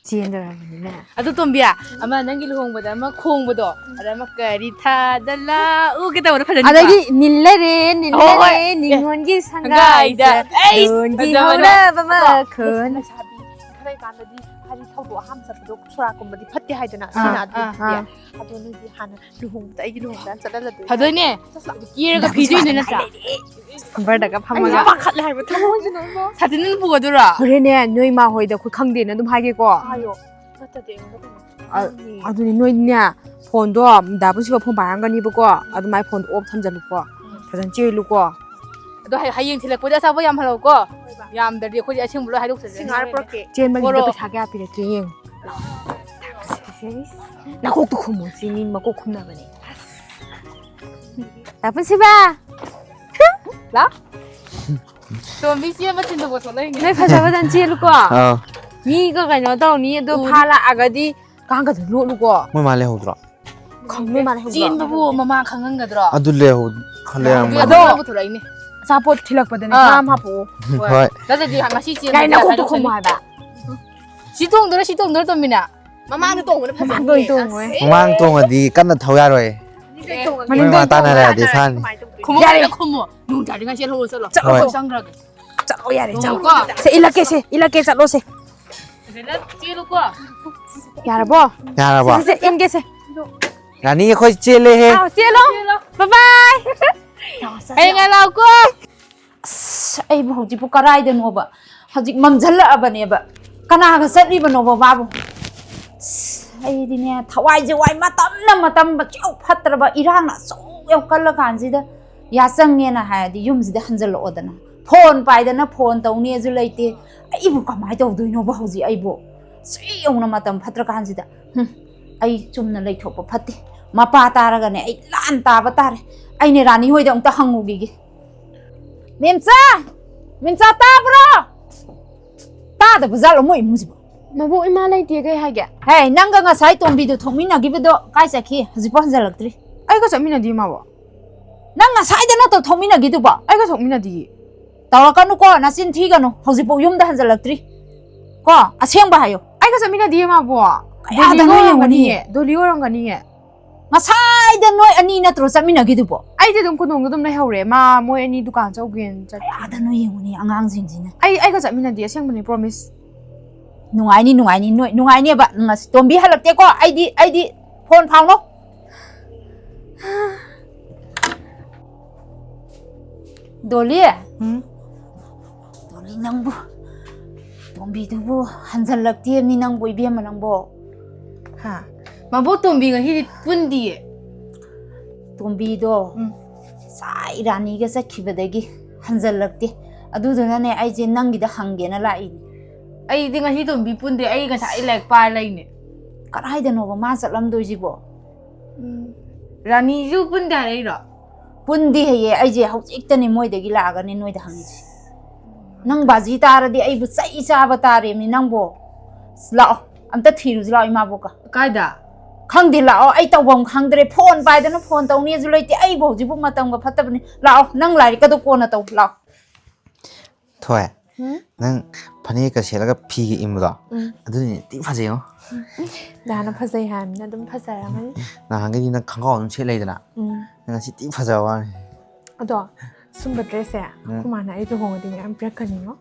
ꯆꯦꯟꯗꯧꯔꯕꯅꯤꯅꯦ꯫ ꯑꯗꯨ ꯇꯣꯝꯕꯤ, ꯑꯃ ꯅꯪꯒꯤ ꯂꯨꯍꯣꯡꯕꯗ ꯑꯃ ꯈꯣꯡꯕꯗꯣ, ꯑꯗ ꯑꯃ "ꯀꯔꯤ ꯊꯥꯗ ꯂꯥꯛꯎꯒꯦ" ꯇꯧꯕꯗꯣ ꯐꯖꯅꯤꯀꯣ? ꯑꯗꯒꯤ "ꯅꯤꯜꯂꯔꯦ, ꯍꯣꯏ, ꯍꯣꯏ꯫ ꯅꯤꯜꯂꯔꯦ, ꯑꯦ, ꯅꯤꯉꯣꯟꯒꯤ ꯁꯪꯒꯥꯏꯗ, ꯁꯪꯒꯥꯏꯗ, ꯑꯩꯁ, ꯗꯣꯟꯒꯤ ꯐꯖꯕꯅꯦ꯫ ꯍꯧꯔꯕ ꯑꯗꯣ ꯃꯈꯣꯟ"꯫ ꯂꯩꯁꯥꯕꯤ ꯈꯔ ꯀꯥꯟꯗꯗꯤ ꯍꯥꯏꯗꯤ ꯊꯧꯗꯣꯛ ꯑꯍꯥꯟꯕ ꯆꯠꯄꯗꯣ ꯁꯣꯔꯥꯠꯀꯨꯝꯕꯗꯤ ꯐꯠꯇꯦ ꯍꯥꯏꯗꯅ, ꯑꯥ, ꯁꯤꯅ ꯑꯗꯨ ꯑꯥ, ꯐꯠꯇꯦ꯫ ꯑꯥ꯫ ꯑꯗꯣ ꯅꯣꯏꯗꯤ ꯍꯥꯟꯅ ꯂꯨꯍꯣꯡꯕꯗ, ꯑꯩꯒꯤ ꯂꯨꯍꯣꯡꯕꯗ ꯍꯥꯟꯅ ꯆꯠꯍꯜꯂꯗꯣꯏꯅꯦ꯫ ꯐꯗꯣꯏꯅꯦ꯫ ꯀꯦꯔꯒ ꯐꯤꯗꯣꯏꯅꯦ ꯅꯠꯇ꯭ꯔꯥ? ꯈꯝꯕꯔꯗꯒ ꯐꯝꯃꯒ꯫ ꯑꯩ ꯄꯥꯈꯠꯂꯦ ꯍꯥꯏꯕ ꯊꯃꯣꯏꯁꯤꯅ ꯑꯃ꯫ ꯁꯥꯇꯤꯟ ꯑꯗꯨꯝ ꯄꯨꯒꯗꯣꯏꯔꯣ? ꯍꯣꯔꯦꯟꯅꯦ, ꯅꯣꯏ ꯃꯥ ꯍꯣꯏꯗ ꯑꯩꯈꯣꯏ ꯈꯪꯗꯦꯅ ꯑꯗꯨꯝ ꯍꯥꯏꯒꯦꯀꯣ꯫ ꯍꯥꯏꯌꯣ꯫ ꯅꯠꯇ꯭ꯔꯗꯤ ꯑꯩꯉꯣꯟꯗ ꯀꯩꯅꯣ ꯑ-, ꯈꯪꯅꯤ꯫ ꯑꯗꯨꯅꯤ, ꯅꯣꯏꯅꯦ, ꯐꯣꯟꯗꯣ ꯗꯥ ꯄꯨꯟꯁꯤꯕ ꯐꯣꯟ ꯄꯥꯏꯔꯝꯒꯅꯤꯕꯀꯣ, ꯑꯗꯨꯃꯥꯏ ꯐꯣꯟꯗꯣ ꯑꯣꯐ ꯊꯝꯖꯜꯂꯨꯀꯣ꯫ ꯎꯝ꯫ ꯐꯖꯅ ꯆꯦꯜꯂꯨꯀꯣ꯫ ꯑꯗꯣ ꯍꯌꯦꯡ ꯊꯤꯜꯂꯛꯄꯗ ꯑꯆꯥꯄꯣꯠ ꯌꯥꯝ ꯍꯜꯂꯛꯎꯀꯣ꯫ ꯍꯣꯏ, ꯕꯥ꯫ ꯌꯥꯝꯗ꯭ꯔꯗꯤ ꯑꯩꯈꯣꯏꯗꯤ ꯑꯁꯦꯡꯕ ꯂꯣꯏ ꯍꯥꯏꯗꯣꯛꯆꯗꯣꯏꯅꯦ꯫ ꯁꯤꯡꯍꯥꯔ ꯄꯨꯔꯛꯀꯦ꯫ ꯆꯦꯟꯕꯒꯤꯗ ꯄꯣꯔꯛꯑꯣ꯫ ꯄꯩꯁꯥ ꯀꯌꯥ ꯄꯤꯔꯛꯀꯦ ꯌꯦꯡꯉꯨ꯫ ꯅꯀꯣꯛꯇꯨ ꯈꯨꯝꯃꯣ, ꯁꯤ ꯃꯤ ꯃꯀꯣꯛ ꯈꯨꯝꯅꯕꯅꯦ꯫ ꯗꯥ ꯄꯨꯟꯁꯤꯕ! ꯂꯥꯎ꯫ ꯇꯣꯝꯕꯤ ꯆꯦꯟꯕ ꯊꯤꯟꯗꯣꯛꯄ ꯊꯣꯛꯂꯛꯏꯅꯦ꯫ ꯅꯣꯏ ꯐꯖ ꯐꯖꯅ ꯆꯦꯜꯂꯨꯀꯣ꯫ ꯑꯥ꯫ ꯃꯤꯒ ꯀꯩꯅꯣ ꯇꯧꯅꯤ, ꯑꯗꯣ ꯎꯝ꯫ ꯐꯥ ꯂꯥꯛꯑꯒꯗꯤ ꯀꯥꯡꯒꯗ ꯂꯣꯠꯂꯨꯀꯣ꯫ ꯃꯣꯏ ꯃꯥ ꯂꯩꯍꯧꯗ꯭ꯔꯣ? ꯈꯪ-, ꯅꯣꯏ ꯃꯥ ꯂꯩꯍꯧꯗ꯭ꯔꯣ? ꯆꯦꯟꯕꯕꯨ ꯃꯃꯥ ꯈꯪꯍꯟꯒꯗ꯭ꯔꯣ? ꯑꯗꯨ ꯂꯩꯍꯧ-, ꯈꯜꯂꯦ ꯌꯥꯝ ꯑꯗꯣ ꯃꯥꯜꯂꯦ꯫ ꯄꯨꯊꯣꯔꯛꯏꯅꯦ꯫ ꯑꯆꯥꯄꯣꯠ ꯊꯤꯜꯂꯛꯄꯗꯅꯦ, ꯑꯥ꯫ ꯈꯔ ꯑꯃ ꯍꯥꯞꯄꯛꯑꯣ꯫ ꯍꯣꯏ꯫ ꯍꯣꯏ꯫ ꯅꯠꯇ꯭ꯔꯗꯤ ꯉꯁꯤ ꯆꯦꯟꯕꯗꯤ ꯌꯥꯏ, ꯅꯀꯣꯛꯇꯣ ꯍꯥꯏꯗꯣꯛꯆꯅꯤ꯫ ꯈꯨꯝꯃꯣ ꯍꯥꯏꯕ꯫ ꯁꯤ ꯇꯣꯡꯗꯣꯏꯔꯣ, ꯁꯤ ꯇꯣꯡꯗꯣꯏꯔꯣ, ꯇꯣꯝꯕꯤꯅ? ꯃꯃꯥꯡꯗ ꯇꯣꯡꯕꯅ ꯃꯃꯥꯡꯗ ꯐꯖꯅꯤꯌꯦ꯫ ꯑꯣꯏꯅ ꯇꯣꯡꯉꯣ, ꯑꯁ꯫ ꯍꯣꯏ꯫ ꯃꯃꯥꯡ ꯇꯣꯡꯉꯗꯤ ꯀꯟꯅ ꯊꯧ ꯌꯥꯔꯣꯏ꯫ ꯃꯅꯤꯡ ꯃꯣꯏ ꯃꯥ ꯇꯣꯡ ꯇꯥꯟꯅꯔꯦ ꯇꯣꯡ ꯍꯥꯏꯗꯤ ꯁꯥꯅꯤ꯫ ꯈꯨꯝꯃꯨ, ꯌꯥꯔꯦ꯫ ꯀꯟꯅ ꯈꯨꯝꯃꯨ꯫ ꯅꯣꯡ ꯇꯥꯔꯤꯉꯩ ꯆꯦꯜꯍꯧꯔꯣ, ꯆꯠꯂꯣ꯫ ꯍꯣꯏ꯫ ꯑꯩꯈꯣꯏ ꯆꯪꯈ꯭ꯔꯒꯦ꯫ ꯆꯠꯂꯣ, ꯌꯥꯔꯦ, ꯆꯠꯂꯣ꯫ ꯇꯣꯡꯉꯨꯀꯣ꯫ ꯁꯦ, ꯏꯜꯂꯛꯀꯦ, ꯁꯦ, ꯏꯜꯂꯛꯀꯦ, ꯆꯠꯂꯣ, ꯁꯦ꯫ ꯐꯖꯅ ꯆꯦꯜꯂꯨꯀꯣ꯫ ꯌꯥꯔꯕꯣ? ꯌꯥꯔꯕꯣ? ꯁꯦ, ꯁꯦ, ꯁꯦ, ꯏꯟꯒꯦ, ꯁꯦ꯫ ꯔꯥꯅꯤ, ꯑꯩꯈꯣꯏ ꯆꯦꯜꯂꯦꯍꯦ꯫ ꯑꯥꯎ, ꯆꯦꯜꯂꯣ꯫ ꯆꯦꯜꯂꯣ꯫ Bye bye꯫ ꯍꯌꯦꯡ ꯂꯥꯛꯑꯣꯀꯣ꯫ ꯑꯁ, ꯑꯩꯕꯨ ꯍꯧꯖꯤꯛꯄꯨ ꯀꯔꯥꯏꯗꯅꯣꯕ? ꯍꯧꯖꯤꯛ ꯃꯝꯁꯤꯜꯂꯛꯑꯕꯅꯦꯕ꯫ ꯀꯅꯥꯒ ꯆꯠꯂꯤꯕꯅꯣꯕ ꯃꯥꯕꯨ? ꯑꯁ, ꯑꯩꯗꯤꯅꯦ, ꯊꯋꯥꯏꯁꯦ ꯋꯥꯏ꯫ ꯃꯇꯝꯅ ꯃꯇꯝ ꯑꯁꯨꯛ ꯐꯠꯇ꯭ꯔꯕ, ꯏꯔꯥꯡꯅ ꯑꯁꯨꯛ ꯌꯥꯝ ꯀꯜꯂ ꯀꯥꯟꯁꯤꯗ, ꯌꯥꯆꯪꯉꯦꯅ ꯍꯥꯏꯔꯗꯤ ꯌꯨꯝꯁꯤꯗ ꯍꯟꯖꯜꯂꯛꯑꯣꯗꯅ꯫ ꯐꯣꯟ ꯄꯥꯏꯗꯅ ꯐꯣꯟ ꯇꯧꯅꯤꯁꯨ ꯂꯩꯇꯦ꯫ ꯑꯩꯕꯨ ꯀꯃꯥꯏꯅ ꯇꯧꯗꯣꯏꯅꯣꯕ ꯍꯧꯖꯤꯛ ꯑꯩꯕꯨ? ꯑꯁꯨꯛ ꯌꯧꯅ ꯃꯇꯝ ꯐꯠꯇ꯭ꯔ ꯀꯥꯟꯁꯤꯗ꯫ ꯍꯨꯝ, ꯑꯩ ꯆꯨꯝꯅ ꯂꯩꯊꯣꯛꯄ ꯐꯠꯇꯦ꯫ ꯃꯄꯥ ꯇꯥꯔꯒꯅꯦ ꯑꯩ ꯂꯥꯟ ꯇꯥꯕ ꯇꯥꯔꯦ꯫ ꯑꯩꯅꯦ ꯔꯥꯅꯤ ꯍꯣꯏꯗ ꯑꯃꯨꯛꯇ ꯍꯪꯉꯨꯈꯤꯒꯦ꯫ ꯃꯦꯝꯆꯥ! ꯃꯦꯝꯆꯥ, ꯇꯥꯕ꯭ꯔꯣ? ꯇꯥꯗꯕ ꯖꯥꯠꯂꯣ ꯃꯣꯏ ꯏꯃꯨꯡꯁꯤꯕꯣ? ꯃꯕꯣꯛ, ꯏꯃꯥ ꯂꯩꯇꯦ, ꯀꯩ ꯍꯥꯏꯒꯦ? ꯍꯦ, ꯅꯪꯒ ꯉꯁꯥꯏ ꯇꯣꯝꯕꯤꯗꯣ ꯊꯣꯛꯃꯤꯟꯅꯈꯤꯕꯗꯣ ꯀꯥꯏ ꯆꯠꯈꯤ? ꯍꯧꯖꯤꯛꯐꯥꯎ ꯍꯟꯖꯜꯂꯛꯇ꯭ꯔꯤ꯫ ꯑꯩꯒ ꯆꯠꯃꯤꯟꯅꯗꯤꯌꯦ ꯃꯥꯕꯣ꯫ ꯅꯪ ꯉꯁꯥꯏꯗ ꯅꯠꯇ꯭ꯔꯣ ꯊꯣꯛꯃꯤꯟꯅꯈꯤꯗꯨꯕꯣ? ꯑꯩꯒ ꯊꯣꯛꯃꯤꯟꯅꯗꯤꯌꯦ꯫ ꯇꯧꯔꯛꯀꯅꯨꯀꯣ, ꯅꯆꯤꯟ ꯊꯤꯒꯅꯨ꯫ ꯍꯧꯖꯤꯛꯐꯥꯎ ꯌꯨꯝꯗ ꯍꯟꯖꯜꯂꯛꯇ꯭ꯔꯤ꯫ ꯀꯣ, ꯑꯁꯦꯡꯕ ꯍꯥꯏꯌꯣ꯫ ꯑꯩꯒ ꯆꯠꯃꯤꯟꯅꯗꯤꯌꯦ ꯃꯥꯕꯣ꯫ ꯀꯌꯥꯗꯅꯣ ꯗꯣꯂꯤ ꯌꯦꯡꯉꯨꯅꯦ꯫ ꯑꯣꯏꯔꯝꯒꯅꯤꯌꯦ, ꯗꯣꯂꯤ ꯑꯣꯏꯔꯝꯒꯅꯤꯌꯦ꯫ ꯉꯁꯥꯏꯗ ꯅꯣꯏ ꯑꯅꯤ ꯅꯠꯇ꯭ꯔꯣ ꯆꯠꯃꯤꯟꯅꯈꯤꯗꯨꯕꯣ? ꯑꯩꯗꯤ ꯑꯗꯨꯝ ꯀꯣꯅꯨꯡꯗ ꯑꯗꯨꯝ ꯂꯩꯍꯧꯔꯦ꯫ ꯃꯥ, ꯃꯣꯏ ꯑꯅꯤ ꯗꯨꯀꯥꯟ ꯆꯧꯒꯦꯅ ꯆꯠꯈꯤ꯫ ꯑꯥꯗ ꯅꯣꯏ ꯌꯦꯡꯉꯨꯅꯦ ꯑꯉꯥꯡꯁꯤꯡꯁꯤꯅ꯫ ꯑꯩ, ꯑꯩꯒ ꯆꯠꯃꯤꯟꯅꯗꯦ, ꯑꯁꯦꯡꯕꯅꯦ, promise꯫ ꯅꯨꯡꯉꯥꯏꯅꯤ, ꯅꯨꯡꯉꯥꯏꯅꯤ, ꯅꯣꯏ ꯅꯨꯡꯉꯥꯏꯅꯦꯕ꯫ ꯉꯁꯤ ꯇꯣꯝꯕꯤ ꯍꯜꯂꯛꯇꯦꯀꯣ, ꯑꯩꯗꯤ, ꯑꯩꯗꯤ ꯐꯣꯟ ꯐꯥꯎꯅꯣ꯫ ꯗꯣꯂꯤ꯫ ꯎꯝ? ꯗꯣꯂꯤ, ꯅꯪꯕꯨ, ꯇꯣꯝꯕꯤꯗꯨꯕꯨ ꯍꯟꯖꯜꯂꯛꯇꯦꯕꯅꯤ ꯅꯪꯕꯨ, ꯏꯕꯦꯝꯃ, ꯅꯪꯕꯨ꯫ ꯍꯥ? ꯃꯕꯣꯛ, ꯇꯣꯝꯕꯤ ꯉꯁꯤꯗꯤ ꯄꯨꯟꯗꯤꯌꯦ꯫ ꯇꯣꯝꯕꯤꯗꯣ ꯎꯝ꯫ ꯉꯁꯥꯏ ꯔꯥꯅꯤꯒ ꯆꯠꯈꯤꯕꯗꯒꯤ ꯍꯟꯖꯜꯂꯛꯇꯦ꯫ ꯑꯗꯨꯗꯨꯅꯅꯦ, ꯑꯩꯁꯦ ꯅꯪꯒꯤꯗ ꯍꯪꯒꯦꯅ ꯂꯥꯛꯏꯅꯤ꯫ ꯑꯩꯗꯤ ꯉꯁꯤ ꯇꯣꯝꯕꯤ ꯄꯨꯟꯗꯦ, ꯑꯩ ꯉꯁꯥꯏ ꯂꯥꯏꯔꯤꯛ ꯄꯥ ꯂꯩꯅꯦ꯫ ꯀꯗꯥꯏꯗꯅꯣꯕ ꯃꯥ ꯆꯠꯂꯝꯗꯣꯏꯁꯤꯕꯣ? ꯎꯝ꯫ ꯔꯥꯅꯤꯁꯨ ꯄꯨꯟꯗꯦ ꯍꯥꯏꯔꯛꯏꯔꯣ? ꯄꯨꯟꯗꯦ ꯍꯥꯏꯌꯦ꯫ ꯑꯩꯁꯦ ꯍꯧꯖꯤꯛꯇꯅꯦ ꯃꯣꯏꯗꯒꯤ ꯂꯥꯛꯑꯒꯅꯦ ꯅꯣꯏꯗ ꯍꯪꯉꯤꯁꯦ꯫ ꯅꯪ ꯕꯥꯖꯤ ꯇꯥꯔꯗꯤ ꯑꯩꯕꯨ ꯆꯩ ꯆꯥꯕ ꯇꯥꯔꯦꯃꯤ ꯅꯪꯕꯣ꯫ ꯂꯥꯛꯑꯣ, ꯑꯝꯇ ꯊꯤꯔꯨꯁꯤ ꯂꯥꯛꯑꯣ ꯏꯃꯥꯕꯣꯛꯀ꯫ ꯀꯥꯏꯗ? ꯈꯪꯗꯦ, ꯂꯥꯛꯑꯣ, ꯑꯩ ꯇꯧꯐꯝ ꯈꯪꯗ꯭ꯔꯦ꯫ ꯐꯣꯟ ꯄꯥꯏꯗꯅ ꯐꯣꯟ ꯇꯧꯅꯤꯁꯨ ꯂꯩꯇꯦ꯫ ꯑꯩꯕꯨ ꯍꯧꯖꯤꯛꯄꯨ ꯃꯇꯝꯒ ꯐꯠꯇꯕꯅꯤ꯫ ꯂꯥꯛꯑꯣ, ꯅꯪ ꯂꯥꯏꯔꯤꯛꯀꯗꯣ ꯀꯣꯟꯅ ꯇꯧ, ꯂꯥꯛꯑꯣ꯫ ꯊꯣꯏ, ꯎꯝ? ꯅꯪ ꯐꯅꯦꯛꯀ ꯁꯦꯠꯂꯒ ꯐꯤꯒ ꯏꯟꯕꯗꯣ? ꯎꯝ꯫ ꯑꯗꯨꯅꯤꯅꯦ ꯊꯤ ꯐꯖꯩꯉꯣ꯫ ꯗꯥꯅ ꯐꯖꯩ ꯍꯥꯏꯕꯅꯤꯅ ꯑꯗꯨꯝ ꯐꯖꯔꯝꯃꯅꯤ꯫ ꯅꯍꯥꯟꯈꯩꯗꯤ ꯅꯪ ꯈꯪꯒꯥꯎ ꯑꯗꯨꯝ ꯁꯦꯠ ꯂꯩꯗꯅ? ꯎꯝ꯫ ꯅꯪ ꯉꯁꯤ ꯊꯤ ꯐꯖꯕ ꯋꯥꯅꯤ꯫ ꯑꯗꯣ, ꯁꯨꯝꯕ ꯗ꯭ꯔꯦꯁꯁꯦ ꯎꯝ꯫ ꯑꯩꯈꯣꯏ ꯃꯥꯅ ꯑꯩ ꯂꯨꯍꯣꯡꯉꯗꯤ ꯃꯌꯥꯝ ꯄꯤꯔꯛꯀꯅꯤꯉꯣ꯫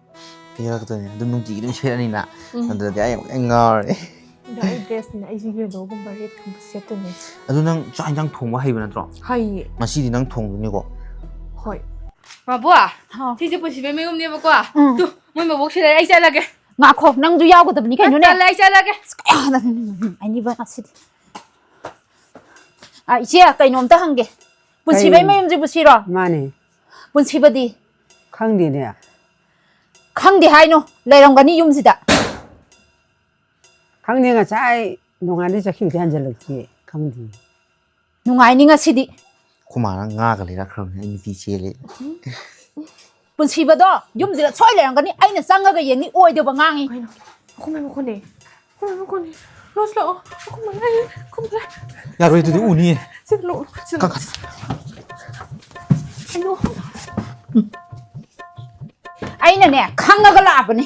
ꯄꯤꯔꯛꯀꯗꯣꯏꯅꯦ꯫ ꯑꯗꯨꯝ ꯅꯨꯡꯇꯤꯒꯤ ꯑꯗꯨꯝ ꯁꯦꯠꯂꯅꯤꯅ꯫ ꯎꯝ꯫ ꯑꯗꯨꯗꯗꯤ ꯑꯩ ꯑꯃꯨꯛ ꯍꯦꯟꯅ ꯉꯥꯎꯔꯅꯤ꯫ ꯑꯗꯣ ꯑꯩ ꯗ꯭ꯔꯦꯁꯁꯤꯅ ꯑꯩꯁꯨ ꯌꯦꯜꯂꯣꯒꯨꯝꯕ ꯔꯦꯗꯀꯨꯝꯕ ꯁꯦꯠꯇꯣꯏꯅꯦ꯫ ꯑꯗꯨ ꯅꯪ ꯆꯥꯛ ꯏꯟꯖꯥꯡ ꯊꯣꯡꯕ ꯍꯩꯕ ꯅꯠꯇ꯭ꯔꯣ? ꯍꯩꯌꯦ꯫ ꯉꯁꯤꯗꯤ ꯅꯪ ꯊꯣꯡꯗꯣꯏꯅꯤꯀꯣ꯫ ꯍꯣꯏ꯫ ꯃꯥꯕꯣ, ꯍꯥꯎ꯫ ꯁꯤꯁꯦ ꯄꯨꯟꯁꯤꯕꯩ ꯃꯌꯨꯝꯅꯦꯕꯀꯣ꯫ ꯎꯝ꯫ ꯇꯨ, ꯃꯣꯏ ꯃꯕꯣꯛꯁꯤ ꯂꯩꯔꯦ, ꯑꯩ ꯆꯠꯂꯒꯦ꯫ ꯉꯥꯈꯣ, ꯅꯪꯁꯨ ꯌꯥꯎꯒꯗꯕꯅꯤ ꯀꯩꯅꯣꯅꯦ꯫ ꯇꯜꯂꯦ, ꯑꯩ ꯆꯠꯂꯒꯦ꯫ ꯑꯁ, ꯀꯌꯥꯗ ꯑꯅꯤꯕ ꯉꯁꯤꯗꯤ꯫ ꯑ, ꯏꯆꯦ, ꯀꯩꯅꯣꯝꯇ ꯍꯪꯒꯦ꯫ ꯄꯨꯟꯁꯤꯕꯩ ꯀꯩ? ꯃꯌꯨꯝꯁꯤꯕꯨ ꯁꯤꯔꯣ? ꯃꯥꯅꯦ꯫ ꯄꯨꯟꯁꯤꯕꯗꯤ? ꯈꯪꯗꯦꯅꯦ꯫ ꯈꯪꯗꯦ ꯍꯥꯏꯅꯣ, ꯂꯩꯔꯝꯒꯅꯤ ꯌꯨꯝꯁꯤꯗ꯫ ꯈꯪꯗꯦ, ꯉꯁꯥꯏ ꯅꯣꯡꯉꯥꯟꯗꯩ ꯆꯠꯈꯤꯕꯗꯩ ꯍꯟꯖꯜꯂꯛꯇꯦ꯫ ꯈꯪꯗꯦ꯫ ꯅꯨꯡꯉꯥꯏꯅꯤ ꯉꯁꯤꯗꯤ꯫ ꯑꯩꯈꯣꯏ ꯃꯥꯅ ꯉꯥꯒ ꯂꯩꯔꯛꯈ꯭ꯔꯕꯅꯦ, ꯑꯩ ꯅꯨꯄꯤ ꯆꯦꯜꯂꯦ꯫ ꯄꯨꯟꯁꯤꯕꯗꯣ ꯌꯨꯝꯁꯤꯗ ꯁꯣꯏ ꯂꯩꯔꯝꯒꯅꯤ, ꯑꯩꯅ ꯆꯪꯉꯒ ꯌꯦꯡꯅꯤ, ꯑꯣꯏꯗꯕ ꯉꯥꯡꯉꯤ꯫ ꯀꯩꯅꯣ? ꯑꯩꯈꯣꯏ ꯃꯥꯏ ꯃꯈꯣꯟꯅꯦ꯫ ꯑꯩꯈꯣꯏ ꯃꯥꯏ ꯃꯈꯣꯟꯅꯦ꯫ ꯔꯣꯁ ꯂꯥꯛꯑꯣ꯫ ꯑꯩꯈꯣꯏ ꯃꯥ ꯂꯥꯛꯑꯦ꯫ ꯑꯩꯈꯣꯏ ꯃꯥ ꯂꯥꯛꯑꯦ꯫ ꯌꯥꯔꯣꯏ, ꯑꯗꯨꯗꯤ ꯎꯅꯤꯌꯦ꯫ ꯁꯤꯗ ꯂꯥꯛꯑꯣ꯫ ꯁꯤꯗ ꯀꯥ-, ꯂꯥꯛꯑꯣ꯫ ꯀꯥ-, ꯀꯩꯅꯣ? ꯑꯩꯅꯅꯦ, ꯈꯪꯉꯒ ꯂꯥꯛꯑꯕꯅꯦ꯫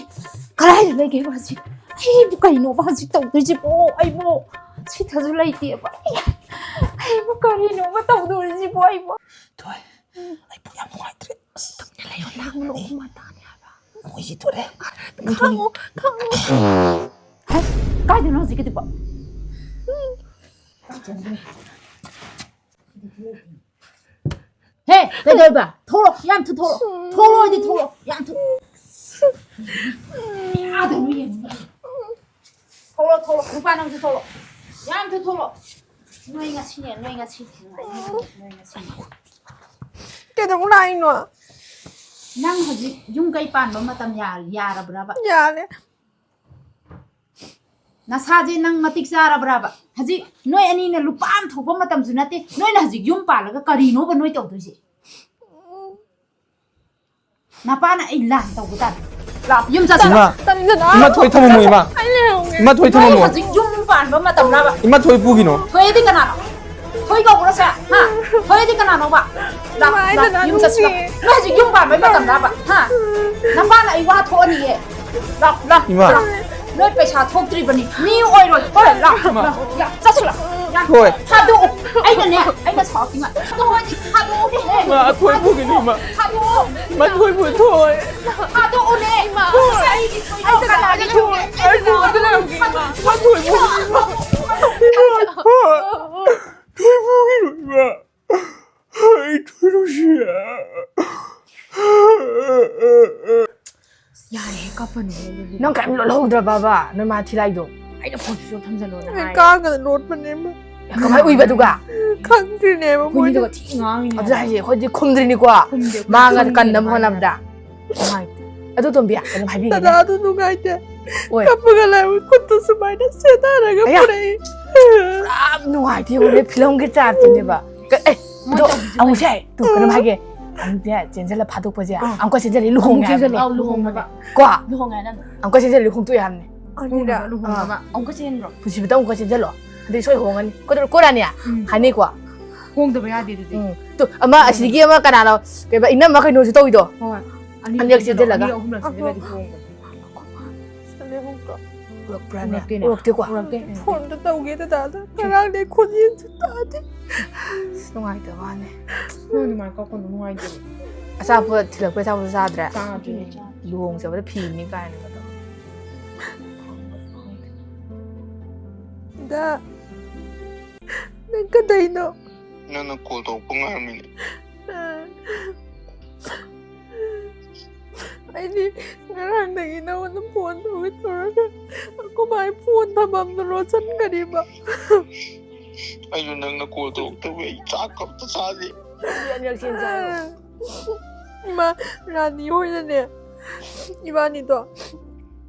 ꯀꯗꯥꯏꯗ ꯂꯩꯒꯦꯕ ꯍꯧꯖꯤꯛ? ꯑꯩꯕꯨ ꯀꯩꯅꯣꯕ ꯍꯧꯖꯤꯛ ꯇꯧꯗꯣꯏꯁꯤꯕꯣ? ꯑꯩꯕꯨ ꯁꯤꯗꯁꯨ ꯂꯩꯇꯦꯕ꯫ ꯑꯩꯕꯨ ꯀꯔꯤꯅꯣꯕ ꯇꯧꯗꯣꯔꯤꯁꯤꯕꯣ ꯑꯩꯕꯨ? ꯊꯣꯏ, ꯑꯩ ꯄꯨꯛ ꯌꯥꯝ ꯅꯨꯡꯉꯥꯏꯇ꯭ꯔꯦ꯫ ꯑꯁ, ꯇꯨꯃꯤꯟꯅ ꯂꯩꯌꯣ, ꯂꯥꯡꯒꯅꯨ, ꯑꯩꯈꯣꯏ ꯃꯥ ꯇꯥꯅꯤ ꯍꯥꯏꯕ꯫ ꯃꯣꯏꯁꯤ ꯊꯣꯛꯂꯛꯑꯦ꯫ ꯈꯥꯡꯉꯣ, ꯈꯥꯡꯉꯣ꯫ ꯍꯩ, ꯀꯥꯏꯗꯅꯣ ꯍꯧꯖꯤꯛꯀꯤꯗꯨꯕꯣ? ꯍꯦ, ꯀꯩꯗꯧꯔꯤꯕ? ꯊꯣꯛꯂꯛꯑꯣ, ꯌꯥꯝ ꯊꯨ ꯊꯣꯛꯂꯛꯑꯣ꯫ ꯊꯣꯛꯂꯛꯑꯣ ꯍꯥꯏꯗꯤ ꯊꯣꯛꯂꯛꯑꯣ, ꯌꯥꯝ ꯊꯨ꯫ ꯌꯥꯗꯕ ꯌꯦꯡꯉꯨ꯫ ꯊꯣꯛꯂꯛꯑꯣ, ꯊꯣꯛꯂꯛꯑꯣ꯫ ꯅꯨꯄꯥ ꯅꯪꯁꯨ ꯊꯣꯛꯂꯛꯑꯣ꯫ ꯌꯥꯝ ꯊꯨ ꯊꯣꯛꯂꯛꯑꯣ꯫ ꯅꯣꯏ ꯉꯁꯤꯅꯦ, ꯅꯣꯏ ꯉꯁꯤ ꯅꯨꯡꯉꯥꯏꯅꯤ, ꯅꯣꯏ ꯉꯁꯤ꯫ ꯀꯩꯗꯧꯕ ꯂꯥꯛꯏꯅꯣ? ꯅꯪ ꯍꯧꯖꯤꯛ ꯌꯨꯝ ꯀꯩ ꯄꯥꯟꯕ ꯃꯇꯝ ꯌꯥ-, ꯌꯥꯔꯕ꯭ꯔꯕ? ꯌꯥꯔꯦ꯫ ꯅꯁꯥꯁꯦ ꯅꯪ ꯃꯇꯤꯛ ꯆꯥꯔꯕ꯭ꯔꯕ? ꯍꯧꯖꯤꯛ ꯅꯣꯏ ꯑꯅꯤꯅ ꯂꯨꯄꯥ ꯑꯃ ꯊꯣꯛꯄ ꯃꯇꯝꯁꯨ ꯅꯠꯇꯦ꯫ ꯅꯣꯏꯅ ꯍꯧꯖꯤꯛ ꯌꯨꯝ ꯄꯥꯜꯂꯒ ꯀꯔꯤꯅꯣꯕ ꯅꯣꯏ ꯇꯧꯗꯣꯏꯁꯦ? ꯅꯄꯥꯅ ꯑꯩ ꯂꯥꯟ ꯇꯧꯕ ꯇꯥꯔꯦ꯫ ꯂꯥꯛ, ꯌꯨꯝ ꯆꯠꯁꯤ꯫ ꯏꯃꯥ, ꯇꯥꯅꯤꯡꯗꯅ꯫ ꯏꯃꯥ ꯊꯣꯏ ꯊꯝꯃꯝꯃꯣ, ꯏꯃꯥ꯫ ꯑꯩ ꯂꯩꯍꯧꯒꯦ꯫ ꯏꯃꯥ ꯊꯣꯏ ꯅꯣꯏ ꯊꯝꯃꯝꯃꯣ꯫ ꯍꯧꯖꯤꯛ ꯌꯨꯝ ꯄꯥꯟꯕ ꯃꯇꯝꯂꯕ? ꯏꯃꯥ ꯊꯣꯏ ꯄꯨꯈꯤꯅꯣ꯫ ꯊꯣꯏꯗꯤ ꯀꯅꯥꯅꯣ? ꯊꯣꯏ ꯀꯧꯕ꯭ꯔꯣ ꯁꯦ? ꯍꯥ? ꯊꯣꯏꯗꯤ ꯀꯅꯥꯅꯣꯕ? ꯂꯥꯛ, ꯏꯃꯥ, ꯑꯩ ꯂꯥꯛ, ꯗꯗꯥ ꯌꯨꯝ ꯆꯠꯁꯤ ꯂꯥꯛ꯫ ꯅꯨꯡꯁꯤ꯫ ꯅꯣꯏ ꯍꯧꯖꯤꯛ ꯌꯨꯝ ꯄꯥꯟꯕꯩ ꯃꯇꯝꯂꯕ? ꯍꯥ? ꯅꯄꯥꯅ ꯑꯩ ꯋꯥ ꯊꯣꯛꯑꯅꯤꯌꯦ꯫ ꯂꯥꯛ, ꯂꯥꯛ, ꯏꯃꯥ꯫ ꯂꯥꯛ꯫ ꯅꯣꯏ ꯄꯩꯁꯥ ꯊꯣꯛꯇ꯭ꯔꯤꯕꯅꯤ꯫ ꯃꯤ ꯑꯣꯏꯔꯣꯏ꯫ ꯍꯣꯏ, ꯂꯥꯛ, ꯏꯃꯥ꯫ ꯂꯥꯛ, ꯂꯥꯛ, ꯆꯠꯁꯤ ꯂꯥꯛ꯫ ꯂꯥꯛ꯫ ꯍꯣꯏ꯫ ꯊꯥꯗꯣꯛꯎ꯫ ꯑꯩꯅꯅꯦ, ꯑꯩꯅ ꯁꯥꯎꯔꯛꯇꯤꯉꯥꯏ꯫ ꯊꯥꯗꯣꯛꯑꯣ ꯍꯥꯏꯗꯤ ꯊꯥꯗꯣꯛꯑꯣꯅꯦꯍꯦ꯫ ꯏꯃꯥ, ꯊꯣꯏ ꯄꯨꯈꯤꯅꯣ, ꯏꯃꯥ꯫ ꯊꯥꯗꯣꯛꯑꯣ꯫ ꯏꯃꯥ ꯊꯣꯏ ꯄꯨ-, ꯊꯣꯏ꯫ ꯊꯥꯗꯣꯛꯑꯣꯅꯦ꯫ ꯍꯣꯏ꯫ ꯑꯩꯗꯤ ꯊꯣꯏꯗꯣ ꯑꯩ ꯀꯅꯥꯒꯤ ꯊꯣꯏ? ꯊꯣꯏ? ꯑꯩ ꯊꯣꯏ ꯑꯗꯨ ꯂꯩꯍꯧꯒꯦ, ꯏꯃꯥ꯫ ꯏꯃꯥ ꯊꯣꯏ ꯄꯨꯈꯤꯅꯣ, ꯏꯃꯥ꯫ ꯏꯃꯥ, ꯊꯣꯏ ꯄꯨꯈꯤꯅꯣ, ꯏꯃꯥ꯫ ꯑꯩ ꯊꯣꯏ ꯅꯨꯡꯁꯤꯌꯦ꯫ ꯌꯥꯔꯦꯍꯦ, ꯀꯞꯄꯅꯨꯍꯦ, ꯑꯗꯨꯗꯤ꯫ ꯅꯪ ꯀꯔꯤꯝ ꯂꯣꯠꯍꯧꯗ꯭ꯔꯕꯕ, ꯅꯣꯏ ꯃꯥ ꯊꯤ ꯂꯥꯏꯗꯣ? ꯑꯩꯅ ꯐꯣꯟ ꯁ꯭ꯋꯤꯆ ꯑꯣꯐ ꯊꯝꯖꯜꯂꯣꯅ ꯑꯩ ꯍꯥꯏ꯫ ꯀꯥꯒꯗ ꯂꯣꯠꯄꯅꯦ, ꯏꯃꯥ꯫ ꯀꯃꯥꯏ ꯎꯏꯕ ꯑꯗꯨꯒ? ꯈꯪꯗ꯭ꯔꯤꯅꯦꯕ, ꯃꯣꯏꯅ꯫ ꯑꯩꯈꯣꯏꯅꯤꯗꯨꯒ ꯊꯤ ꯉꯥꯡꯉꯤꯅꯦ ꯑꯗꯨ ꯍꯥꯏꯕ꯫ ꯍꯥꯏꯁꯦ, ꯑꯩꯈꯣꯏꯗꯤ ꯈꯨꯝꯗ꯭ꯔꯤꯅꯤꯀꯣ꯫ ꯈꯨꯝꯗꯦ, ꯑꯩꯈꯣꯏꯗꯤ ꯃꯥ ꯉꯥꯗ ꯈꯨꯝꯗꯦ ꯀꯟꯅꯕ ꯍꯥꯏꯕ꯫ ꯍꯣꯠꯅꯕꯗ꯫ ꯅꯨꯡꯉꯥꯏꯇꯦ꯫ ꯑꯗꯨ ꯇꯣꯝꯕꯤ, ꯀꯩꯅꯣꯝ ꯍꯥꯏꯕꯤꯒꯦꯅꯦ꯫ ꯗꯗꯥꯗꯨ ꯅꯨꯡꯉꯥꯏꯇꯦ꯫ ꯑꯣꯏ꯫ ꯀꯞꯄꯒ ꯂꯩꯕ ꯈꯨꯠꯇꯨ ꯁꯨꯃꯥꯏꯅ ꯁꯦꯠꯊꯔꯒ ꯑꯌꯥ꯫ ꯄꯨꯔꯛꯏ꯫ ꯄꯨꯔꯥ ꯅꯨꯡꯉꯥꯏꯇꯦ, ꯌꯦꯡꯉꯨꯅꯦ, ꯐꯤꯂꯝꯒꯤ ꯇꯥꯏꯞꯇꯅꯦꯕ꯫ ꯀ-, ꯑꯦ, ꯃꯣꯏ ꯑꯗꯣ ꯇꯧꯕꯤꯁꯨ ꯑꯃꯨꯛꯁꯦ ꯂꯩ꯫ ꯇꯨ, ꯀꯩꯅꯣꯝ ꯍꯥꯏꯒꯦ꯫ ꯑꯃꯨꯛꯅꯦ, ꯆꯦꯟꯁꯤꯜꯂ ꯐꯥꯗꯣꯛꯄꯁꯦ, ꯑꯥ꯫ ꯑꯃꯨꯛꯀ ꯆꯦꯟꯁꯤꯜꯂ ꯂꯨꯍꯣꯡꯉꯦ ꯑꯃꯨꯛ ꯆꯦꯟꯁꯤꯜꯂꯣ꯫ ꯍꯥꯏꯕꯅꯦ꯫ ꯑꯧ, ꯂꯨꯍꯣꯡꯅꯕ꯫ ꯀꯣ? ꯂꯨꯍꯣꯡꯉꯦ ꯍꯥꯏꯅ꯫ ꯑꯃꯨꯛꯀ ꯆꯦꯟꯁꯤꯜꯂ ꯂꯨꯍꯣꯡꯊꯣꯛꯑꯦ ꯍꯥꯏꯕꯅꯦ꯫ ꯑꯗꯨꯗ꯫ ꯂꯨꯍꯣꯡꯅꯕ, ꯂꯨꯍꯣꯡꯅꯕ꯫ ꯑꯥ꯫ ꯑꯃꯨꯛꯀ ꯆꯦꯟꯈ꯭ꯔꯣ꯫ ꯄꯨꯟꯁꯤꯕꯗ ꯑꯃꯨꯛꯀ ꯆꯦꯟꯁꯤꯜꯂꯣ꯫ ꯑꯗꯨꯗꯤ ꯁꯣꯏ ꯍꯣꯡꯉꯅꯤ꯫ ꯀꯣ-, ꯀꯣ ꯔꯥꯅꯤ? ꯎꯝ꯫ ꯍꯥꯏꯅꯤꯀꯣ? ꯍꯣꯡꯗꯕ ꯌꯥꯗꯦ ꯑꯗꯨꯗꯤ꯫ ꯎꯝ꯫ ꯇꯨ, ꯑꯃ ꯎꯝ꯫ ꯑꯁꯤꯒꯤ ꯑꯃ ꯀꯅꯥꯅꯣ, ꯀꯩꯕ, ꯏꯅꯝꯃ ꯀꯩꯅꯣꯁꯨ ꯇꯧꯋꯤꯗꯣ? ꯍꯣꯏ꯫ ꯑꯅꯤꯔꯛ ꯑꯅꯤꯔꯛ ꯆꯦꯟꯁꯤꯜꯂꯣ꯫ ꯆꯦꯟꯁꯤꯜꯂꯒ? ꯑꯅꯤ ꯑꯍꯨꯝꯂꯛ ꯆꯦꯟꯁꯤꯜꯂꯗꯤ ꯍꯣꯡꯕꯅꯦ꯫ ꯁꯤꯗ ꯂꯩꯍꯧꯗ꯭ꯔꯣ? ꯎꯔꯛꯄ꯭ꯔꯥꯅꯦ? ꯎꯔꯛꯇꯦꯅꯦ꯫ ꯎꯔꯛꯇꯦꯀꯣ? ꯎꯔꯛꯇꯦ꯫ ꯐꯣꯟꯗ ꯇꯧꯒꯦ ꯗꯗꯥꯗ꯫ ꯉꯔꯥꯡꯗꯩ ꯈꯣꯟꯖꯦꯜꯁꯨ ꯇꯥꯗꯦ꯫ ꯑꯁ, ꯅꯨꯡꯉꯥꯏꯇꯕ ꯋꯥꯅꯦ꯫ ꯅꯪ ꯑꯗꯨꯃꯥꯏꯅ ꯀꯞꯀꯅꯨ, ꯅꯨꯡꯉꯥꯏꯇꯦ꯫ ꯑꯆꯥꯄꯣꯠ ꯊꯤꯜꯂꯛꯄꯩ ꯑꯆꯥꯄꯣꯠꯁꯨ ꯆꯥꯗ꯭ꯔꯦ꯫ ꯆꯥꯗ꯭ꯔꯦ꯫ ꯂꯨꯍꯣꯡ ꯆꯠꯄꯗ ꯐꯤꯅꯤ ꯀꯥꯏꯅꯒꯗꯣ꯫ ꯗ ꯅꯪ ꯀꯗꯩꯅꯣ? ꯅꯪꯅ ꯀꯣꯜ ꯇꯧꯔꯛꯄ ꯉꯥꯏꯔꯝꯃꯤꯅꯦ꯫ ꯑꯩꯗꯤ ꯉꯔꯥꯡꯗꯒꯤ ꯅꯉꯣꯟꯗ ꯐꯣꯟ ꯇꯧꯒꯦ ꯇꯧꯔꯒ ꯑꯩꯈꯣꯏ ꯃꯥꯏ ꯐꯣꯟ ꯊꯝꯐꯝꯗꯣ ꯂꯣꯠꯁꯟꯈꯔꯤꯕ꯫ ꯑꯩꯁꯨ ꯅꯪꯅ ꯀꯣꯜ ꯇꯧꯔꯛꯇꯕꯩ ꯑꯩ ꯆꯥꯛ ꯑꯝꯇ ꯆꯥꯗꯦ꯫ ꯑꯅꯤꯔꯛ ꯆꯦꯟꯁꯦ ꯍꯥꯏꯔꯣ? ꯏꯃꯥ, ꯔꯥꯅꯤ ꯍꯣꯏꯅꯅꯦ, ꯏꯕꯥꯅꯤꯗꯣ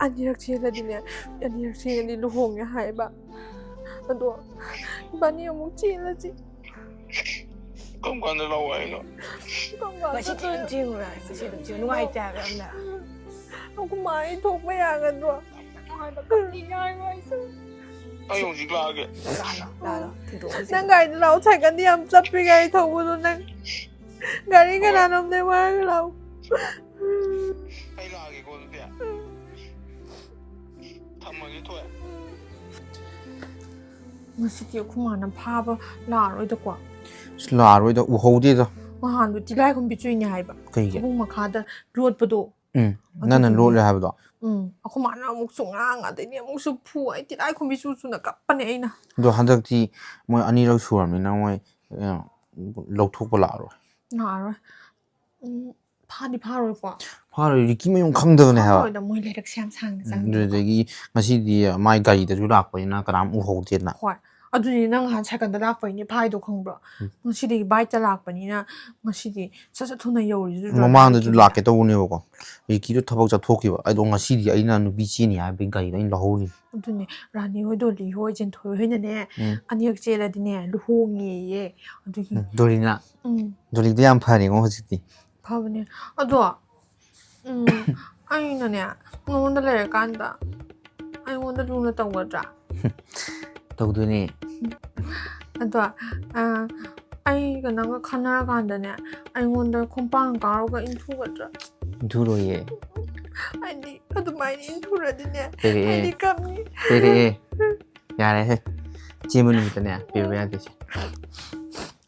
ꯑꯅꯤꯔꯛ ꯆꯦꯜꯂꯗꯤꯅꯦ, ꯑꯅꯤꯔꯛ ꯆꯦꯜꯂꯗꯤ ꯂꯨꯍꯣꯡꯉꯦ ꯍꯥꯏꯕ꯫ ꯑꯗꯣ ꯏꯕꯥꯅꯤ ꯑꯃꯨꯛ ꯆꯦꯜꯂꯁꯤ꯫ ꯀꯔꯝ ꯀꯥꯟꯗ ꯂꯥꯛꯑꯣ ꯍꯥꯏꯅꯣ? ꯀꯔꯝ ꯀꯥꯟꯗ ꯉꯁꯤꯗꯤ ꯑꯗꯨꯝ ꯆꯦꯜꯂꯨꯔꯦ꯫ ꯉꯁꯤꯗꯤ ꯑꯗꯨꯝ ꯆꯦꯜꯂꯨ꯫ ꯅꯨꯡꯉꯥꯏꯇꯦ ꯍꯥꯏꯕ ꯌꯥꯝꯅ꯫ ꯑꯩꯈꯣꯏ ꯃꯥ ꯑꯩ ꯊꯣꯛꯄ ꯌꯥꯒꯗ꯭ꯔꯣ? ꯅꯪ ꯍꯥꯏꯕ ꯀꯞꯅꯤꯡꯉꯦ ꯍꯥꯏꯕ ꯑꯩꯁꯨ꯫ ꯑꯩ ꯍꯧꯖꯤꯛ ꯂꯥꯛꯑꯒꯦ꯫ ꯂꯥꯛꯑꯣ, ꯂꯥꯛꯑꯣ, ꯊꯤꯟꯗꯣꯛꯑꯣ, ꯊꯤꯟꯗꯣꯛꯑꯣ꯫ ꯅꯪ ꯒꯥꯔꯤꯗꯣ ꯂꯥꯛꯑꯣ, ꯁꯥꯏꯀꯜꯗꯤ ꯌꯥꯝ ꯆꯞꯄꯤ, ꯒꯥꯔꯤ ꯊꯧꯕꯗꯣ ꯅꯪ꯫ ꯒꯥꯔꯤ ꯍꯣꯏ꯫ ꯀꯅꯥꯅꯣꯝꯗ ꯋꯥꯏꯔꯒ ꯂꯥꯛꯑꯣ꯫ ꯑꯩ ꯂꯥꯛꯑꯒꯦꯀꯣ ꯑꯗꯨꯗꯤ꯫ ꯊꯝꯃꯒꯦ, ꯊꯣꯛꯑꯦ꯫ ꯉꯁꯤꯗꯤ ꯑꯩꯈꯣꯏ ꯃꯥꯅ ꯐꯥꯕ ꯂꯥꯛꯑꯔꯣꯏꯗꯀꯣ? ꯑꯁ, ꯂꯥꯛꯑꯔꯣꯏꯗ, ꯎꯍꯧꯗꯦꯗ꯫ ꯅꯍꯥꯟꯗꯣ ꯇꯤꯂꯥꯏꯈꯨꯝꯕꯤ ꯆꯨꯏꯅꯦ ꯍꯥꯏꯕ꯫ ꯀꯩꯒꯤ? ꯐꯃꯨꯡ ꯃꯈꯥꯗ ꯂꯣꯠꯄꯗꯣ꯫ ꯎꯝ, ꯅꯪꯅ ꯑꯗꯨꯗꯨꯒꯤ꯫ ꯂꯣꯠꯂꯦ ꯍꯥꯏꯕꯗꯣ? ꯎꯝ, ꯑꯩꯈꯣꯏ ꯃꯥꯅ ꯑꯃꯨꯛꯁꯨ ꯉꯥꯡ, ꯑꯗꯩꯗꯤ ꯑꯃꯨꯛꯁꯨ ꯐꯨ, ꯑꯩ ꯇꯤꯂꯥꯏꯈꯨꯝꯕꯤ ꯆꯨ ꯆꯨꯅ ꯀꯞꯄꯅꯦ ꯑꯩꯅ꯫ ꯑꯗꯣ ꯍꯟꯗꯛꯇꯤ ꯃꯣꯏ ꯑꯅꯤꯔꯛ ꯁꯨꯔꯕꯅꯤꯅ ꯃꯣꯏ, ꯑ, ꯂꯧꯊꯣꯛꯄ ꯂꯥꯛꯑꯔꯣꯏ꯫ ꯂꯥꯛꯑꯔꯣꯏ꯫ ꯎꯝ, ꯐꯥꯗꯤ ꯐꯥꯔꯣꯏꯀꯣ? ꯐꯥꯔꯣꯏ, ꯔꯤꯀꯤ ꯃꯌꯨꯝ ꯈꯪꯗꯕꯅꯦ ꯍꯥꯏꯕ꯫ ꯐꯥꯔꯣꯏꯗ, ꯃꯣꯏ ꯂꯩꯔꯛꯁꯦ ꯌꯥꯝ ꯁꯥꯡꯅ ꯎꯝ, ꯆꯪꯉꯦꯕꯀꯣ꯫ ꯑꯗꯨꯗꯒꯤ ꯉꯁꯤꯗꯤ ꯃꯥꯏ ꯒꯥꯔꯤꯗꯁꯨ ꯂꯥꯛꯄꯅꯤꯅ ꯀꯅꯥꯝ ꯎꯍꯧꯗꯦꯗꯅ꯫ ꯍꯣꯏ, ꯑꯗꯨꯅꯤ ꯅꯪ ꯅꯍꯥꯟ ꯁꯥꯏꯀꯜꯗ ꯂꯥꯛꯄꯩꯅꯦ ꯐꯥꯏꯗꯣ ꯈꯪꯕ꯭ꯔꯣ? ꯎꯝ꯫ ꯉꯁꯤꯗꯤ ꯕꯥꯏꯛꯇ ꯂꯥꯛꯄꯅꯤꯅ ꯉꯁꯤꯗꯤ ꯁꯠ ꯁꯠ ꯊꯨꯅ ꯌꯧꯔꯤꯗꯨꯁꯨ ꯃꯃꯥꯡꯗꯁꯨ ꯔꯤꯀꯤꯅ꯫ ꯂꯥꯛꯀꯦ ꯇꯧꯕꯅꯦꯕꯀꯣ, ꯔꯤꯀꯤꯗꯣ ꯊꯕꯛ ꯆꯠꯊꯣꯛꯈꯤꯕ꯫ ꯑꯗꯣ ꯉꯁꯤꯗꯤ ꯑꯩꯅ ꯅꯨꯄꯤ ꯆꯦꯅꯤ ꯍꯥꯏꯕꯒꯤ ꯒꯥꯔꯤꯗꯣ ꯑꯩꯅ ꯂꯧꯍꯧꯔꯤꯅꯤ꯫ ꯑꯗꯨꯅꯦ, ꯔꯥꯅꯤ ꯍꯣꯏ, ꯗꯣꯂꯤ ꯍꯣꯏ, ꯖꯦꯟꯊꯣꯏ ꯍꯣꯏꯅꯅꯦ, ꯎꯝ꯫ ꯑꯅꯤꯔꯛ ꯆꯦꯜꯂꯗꯤꯅꯦ ꯂꯨꯍꯣꯡꯉꯦꯌꯦ꯫ ꯑꯗꯨꯒꯤ ꯎꯝ, ꯗꯣꯂꯤꯅ? ꯎꯝ꯫ ꯗꯣꯂꯤꯗꯣ ꯌꯥꯝ ꯐꯔꯦꯉꯣ ꯍꯧꯖꯤꯛꯇꯤ꯫ ꯐꯕꯅꯦ꯫ ꯑꯗꯣ, ꯎꯝ, ꯑꯩꯅꯅꯦ, ꯅꯉꯣꯟꯗ ꯂꯩꯔꯀꯥꯟꯗ ꯑꯩꯉꯣꯟꯗ ꯂꯨꯅ ꯇꯧꯒꯗ꯭ꯔꯥ? ꯇꯧꯗꯣꯏꯅꯦ꯫ ꯑꯗꯣ, ꯑ, ꯑꯩꯒ ꯅꯪꯒ ꯈꯟꯅꯔꯀꯥꯟꯗꯅꯦ, ꯑꯩꯉꯣꯟꯗ ꯈꯣꯡꯄꯥꯡ ꯀꯥꯎꯔꯒ ꯏꯟꯊꯨꯒꯗ꯭ꯔꯥ? ꯏꯟꯊꯨꯔꯣꯏꯌꯦ꯫ ꯑꯩꯗꯤ ꯑꯗꯨꯃꯥꯏꯅ ꯏꯟꯊꯨꯔꯗꯤꯅꯦ, ꯄꯦꯔꯛꯑꯦ꯫ ꯑꯩꯗꯤ ꯀꯞꯅꯤ꯫ ꯄꯦꯔꯛꯑꯦ꯫ ꯌꯥꯔꯦꯍꯦ꯫ ꯆꯦꯟꯕ ꯅꯨꯃꯤꯠꯇꯅꯦ, ꯄꯦꯔꯨꯕ ꯌꯥꯗꯦ ꯁꯦ꯫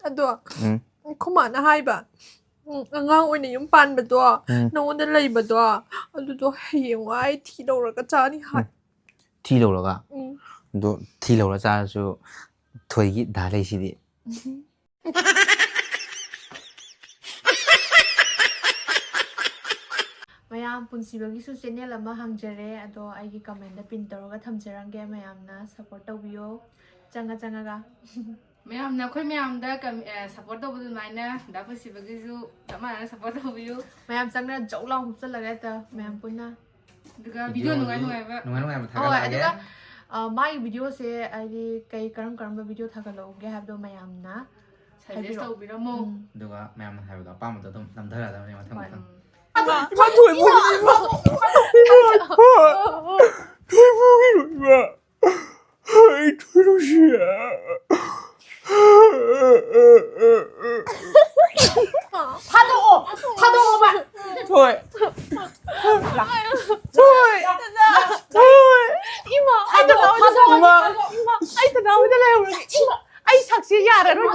ꯑꯗꯣ, ꯎꯝ꯫ ꯑꯩꯈꯣꯏ ꯃꯥꯅ ꯍꯥꯏꯕ, ꯎꯝ, ꯑꯉꯥꯡ ꯑꯣꯏꯅ ꯌꯨꯝ ꯄꯥꯟꯕꯗꯣ, ꯎꯝ꯫ ꯅꯉꯣꯟꯗ ꯂꯩꯕꯗꯣ, ꯑꯗꯨꯗꯣ ꯍꯌꯦꯡꯋꯥꯏ ꯊꯤ ꯂꯧꯔꯒ ꯆꯥꯅꯤ ꯍꯥꯏ꯫ ꯎꯝ꯫ ꯊꯤ ꯂꯧꯔꯒ? ꯎꯝ꯫ ꯑꯗꯣ ꯊꯤ ꯂꯧꯔ ꯆꯥꯔꯁꯨ ꯊꯣꯏꯒꯤ ꯗꯥ ꯂꯩꯁꯤꯗꯤ꯫ ꯃꯌꯥꯝ, ꯄꯨꯟꯁꯤꯕꯒꯤꯁꯨ ꯆꯦꯅꯦꯜ ꯑꯃ ꯍꯥꯡꯖꯔꯦ, ꯑꯗꯣ ꯑꯩꯒꯤ ꯀꯃꯦꯟꯗ ꯄꯤꯟ ꯇꯧꯔꯒ ꯊꯝꯖꯔꯝꯒꯦ, ꯃꯌꯥꯝꯅ ꯁꯞꯄꯣꯔꯠ ꯇꯧꯕꯤꯌꯣ ꯆꯪꯉ ꯆꯪꯉꯒ꯫ ꯃꯌꯥꯝꯅ ꯑꯩꯈꯣꯏ ꯃꯌꯥꯝꯗ ꯀꯝ-, ꯑꯦ, ꯁꯞꯄꯣꯔꯠ ꯇꯧꯕ ꯑꯗꯨꯃꯥꯏꯅ ꯗꯥ ꯄꯨꯟꯁꯤꯕꯒꯤꯁꯨ ꯆꯞ ꯃꯥꯟꯅꯅ ꯁꯞꯄꯣꯔꯠ ꯇꯧꯕꯤꯌꯨ꯫ ꯃꯌꯥꯝ ꯆꯪꯅ ꯖꯧ ꯂꯥꯎ ꯍꯨꯞꯆꯜꯂꯒ ꯍꯦꯛꯇ ꯃꯌꯥꯝ ꯄꯨꯟꯅ꯫ ꯑꯗꯨꯒ ꯚꯤꯗꯤꯑꯣ ꯅꯨꯡꯉꯥꯏ ꯅꯨꯡꯉꯥꯏꯕ꯫ ꯅꯨꯡꯉꯥꯏ ꯅꯨꯡꯉꯥꯏꯕ ꯍꯣꯏ, ꯊꯥꯒꯠꯂꯛꯑꯒꯦ꯫ ꯑꯗꯨꯒ, ꯑ, ꯃꯥꯒꯤ ꯚꯤꯗꯤꯑꯣꯁꯦ ꯍꯥꯏꯗꯤ ꯀꯩ, ꯀꯔꯝ ꯀꯔꯝꯕ ꯚꯤꯗꯤꯑꯣ ꯊꯥꯒꯠꯂꯛꯎꯒꯦ ꯍꯥꯏꯕꯗꯣ ꯃꯌꯥꯝꯅ ꯁꯖꯦꯁ ꯍꯥꯏꯕꯤꯔꯛꯑꯣ꯫ ꯇꯧꯕꯤꯔꯝꯃꯣ꯫ ꯎꯝ꯫ ꯑꯗꯨꯒ ꯃꯌꯥꯝꯅ ꯍꯥꯏꯕꯗꯣ ꯑꯄꯥꯝꯕꯗꯣ ꯑꯗꯨꯝ ꯅꯝꯊꯔꯛꯑꯗꯕꯅꯦ ꯃꯊꯪ ꯍꯣꯏ꯫ ꯃꯊꯪ꯫ ꯎꯝ꯫ ꯏꯃꯥ, ꯊꯣꯏ, ꯏꯃꯥ, ꯏꯃꯥ, ꯊꯣꯏ, ꯏꯃꯥ꯫ ꯑꯩ ꯊꯣꯏ ꯅꯨꯡꯁꯤꯌꯦ꯫ ꯊꯥꯗꯣꯛꯑꯣ! ꯊꯥꯗꯣꯛꯑꯣꯕ! ꯊꯣꯏ꯫ ꯊꯣꯏ꯫ ꯊꯣꯏ꯫ ꯏꯃꯥ, ꯑꯩ ꯊꯥꯗꯣꯛꯑꯣ, ꯊꯥꯗꯣꯛꯑꯣ, ꯏꯃꯥ꯫ ꯊꯥꯗꯣꯛꯑꯣ꯫ ꯏꯃꯥ, ꯑꯩ ꯀꯅꯥꯍꯣꯏꯗ ꯂꯩꯍꯧꯔꯒꯦ? ꯏꯃꯥ, ꯑꯩ ꯁꯛꯁꯤ ꯌꯥꯔꯔꯣꯏ꯫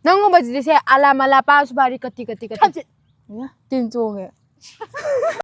ꯅꯪꯒꯨꯝꯕꯁꯤꯗꯤ ꯁꯦ ꯑꯂꯥ ꯃꯂꯥ ꯄꯥ ꯁꯨꯕꯥꯔꯤ ꯀꯠꯇꯤ ꯀꯠꯇꯤ ꯀꯠꯇꯤ꯫ ꯇꯤꯟ ꯆꯣꯡꯉꯦ꯫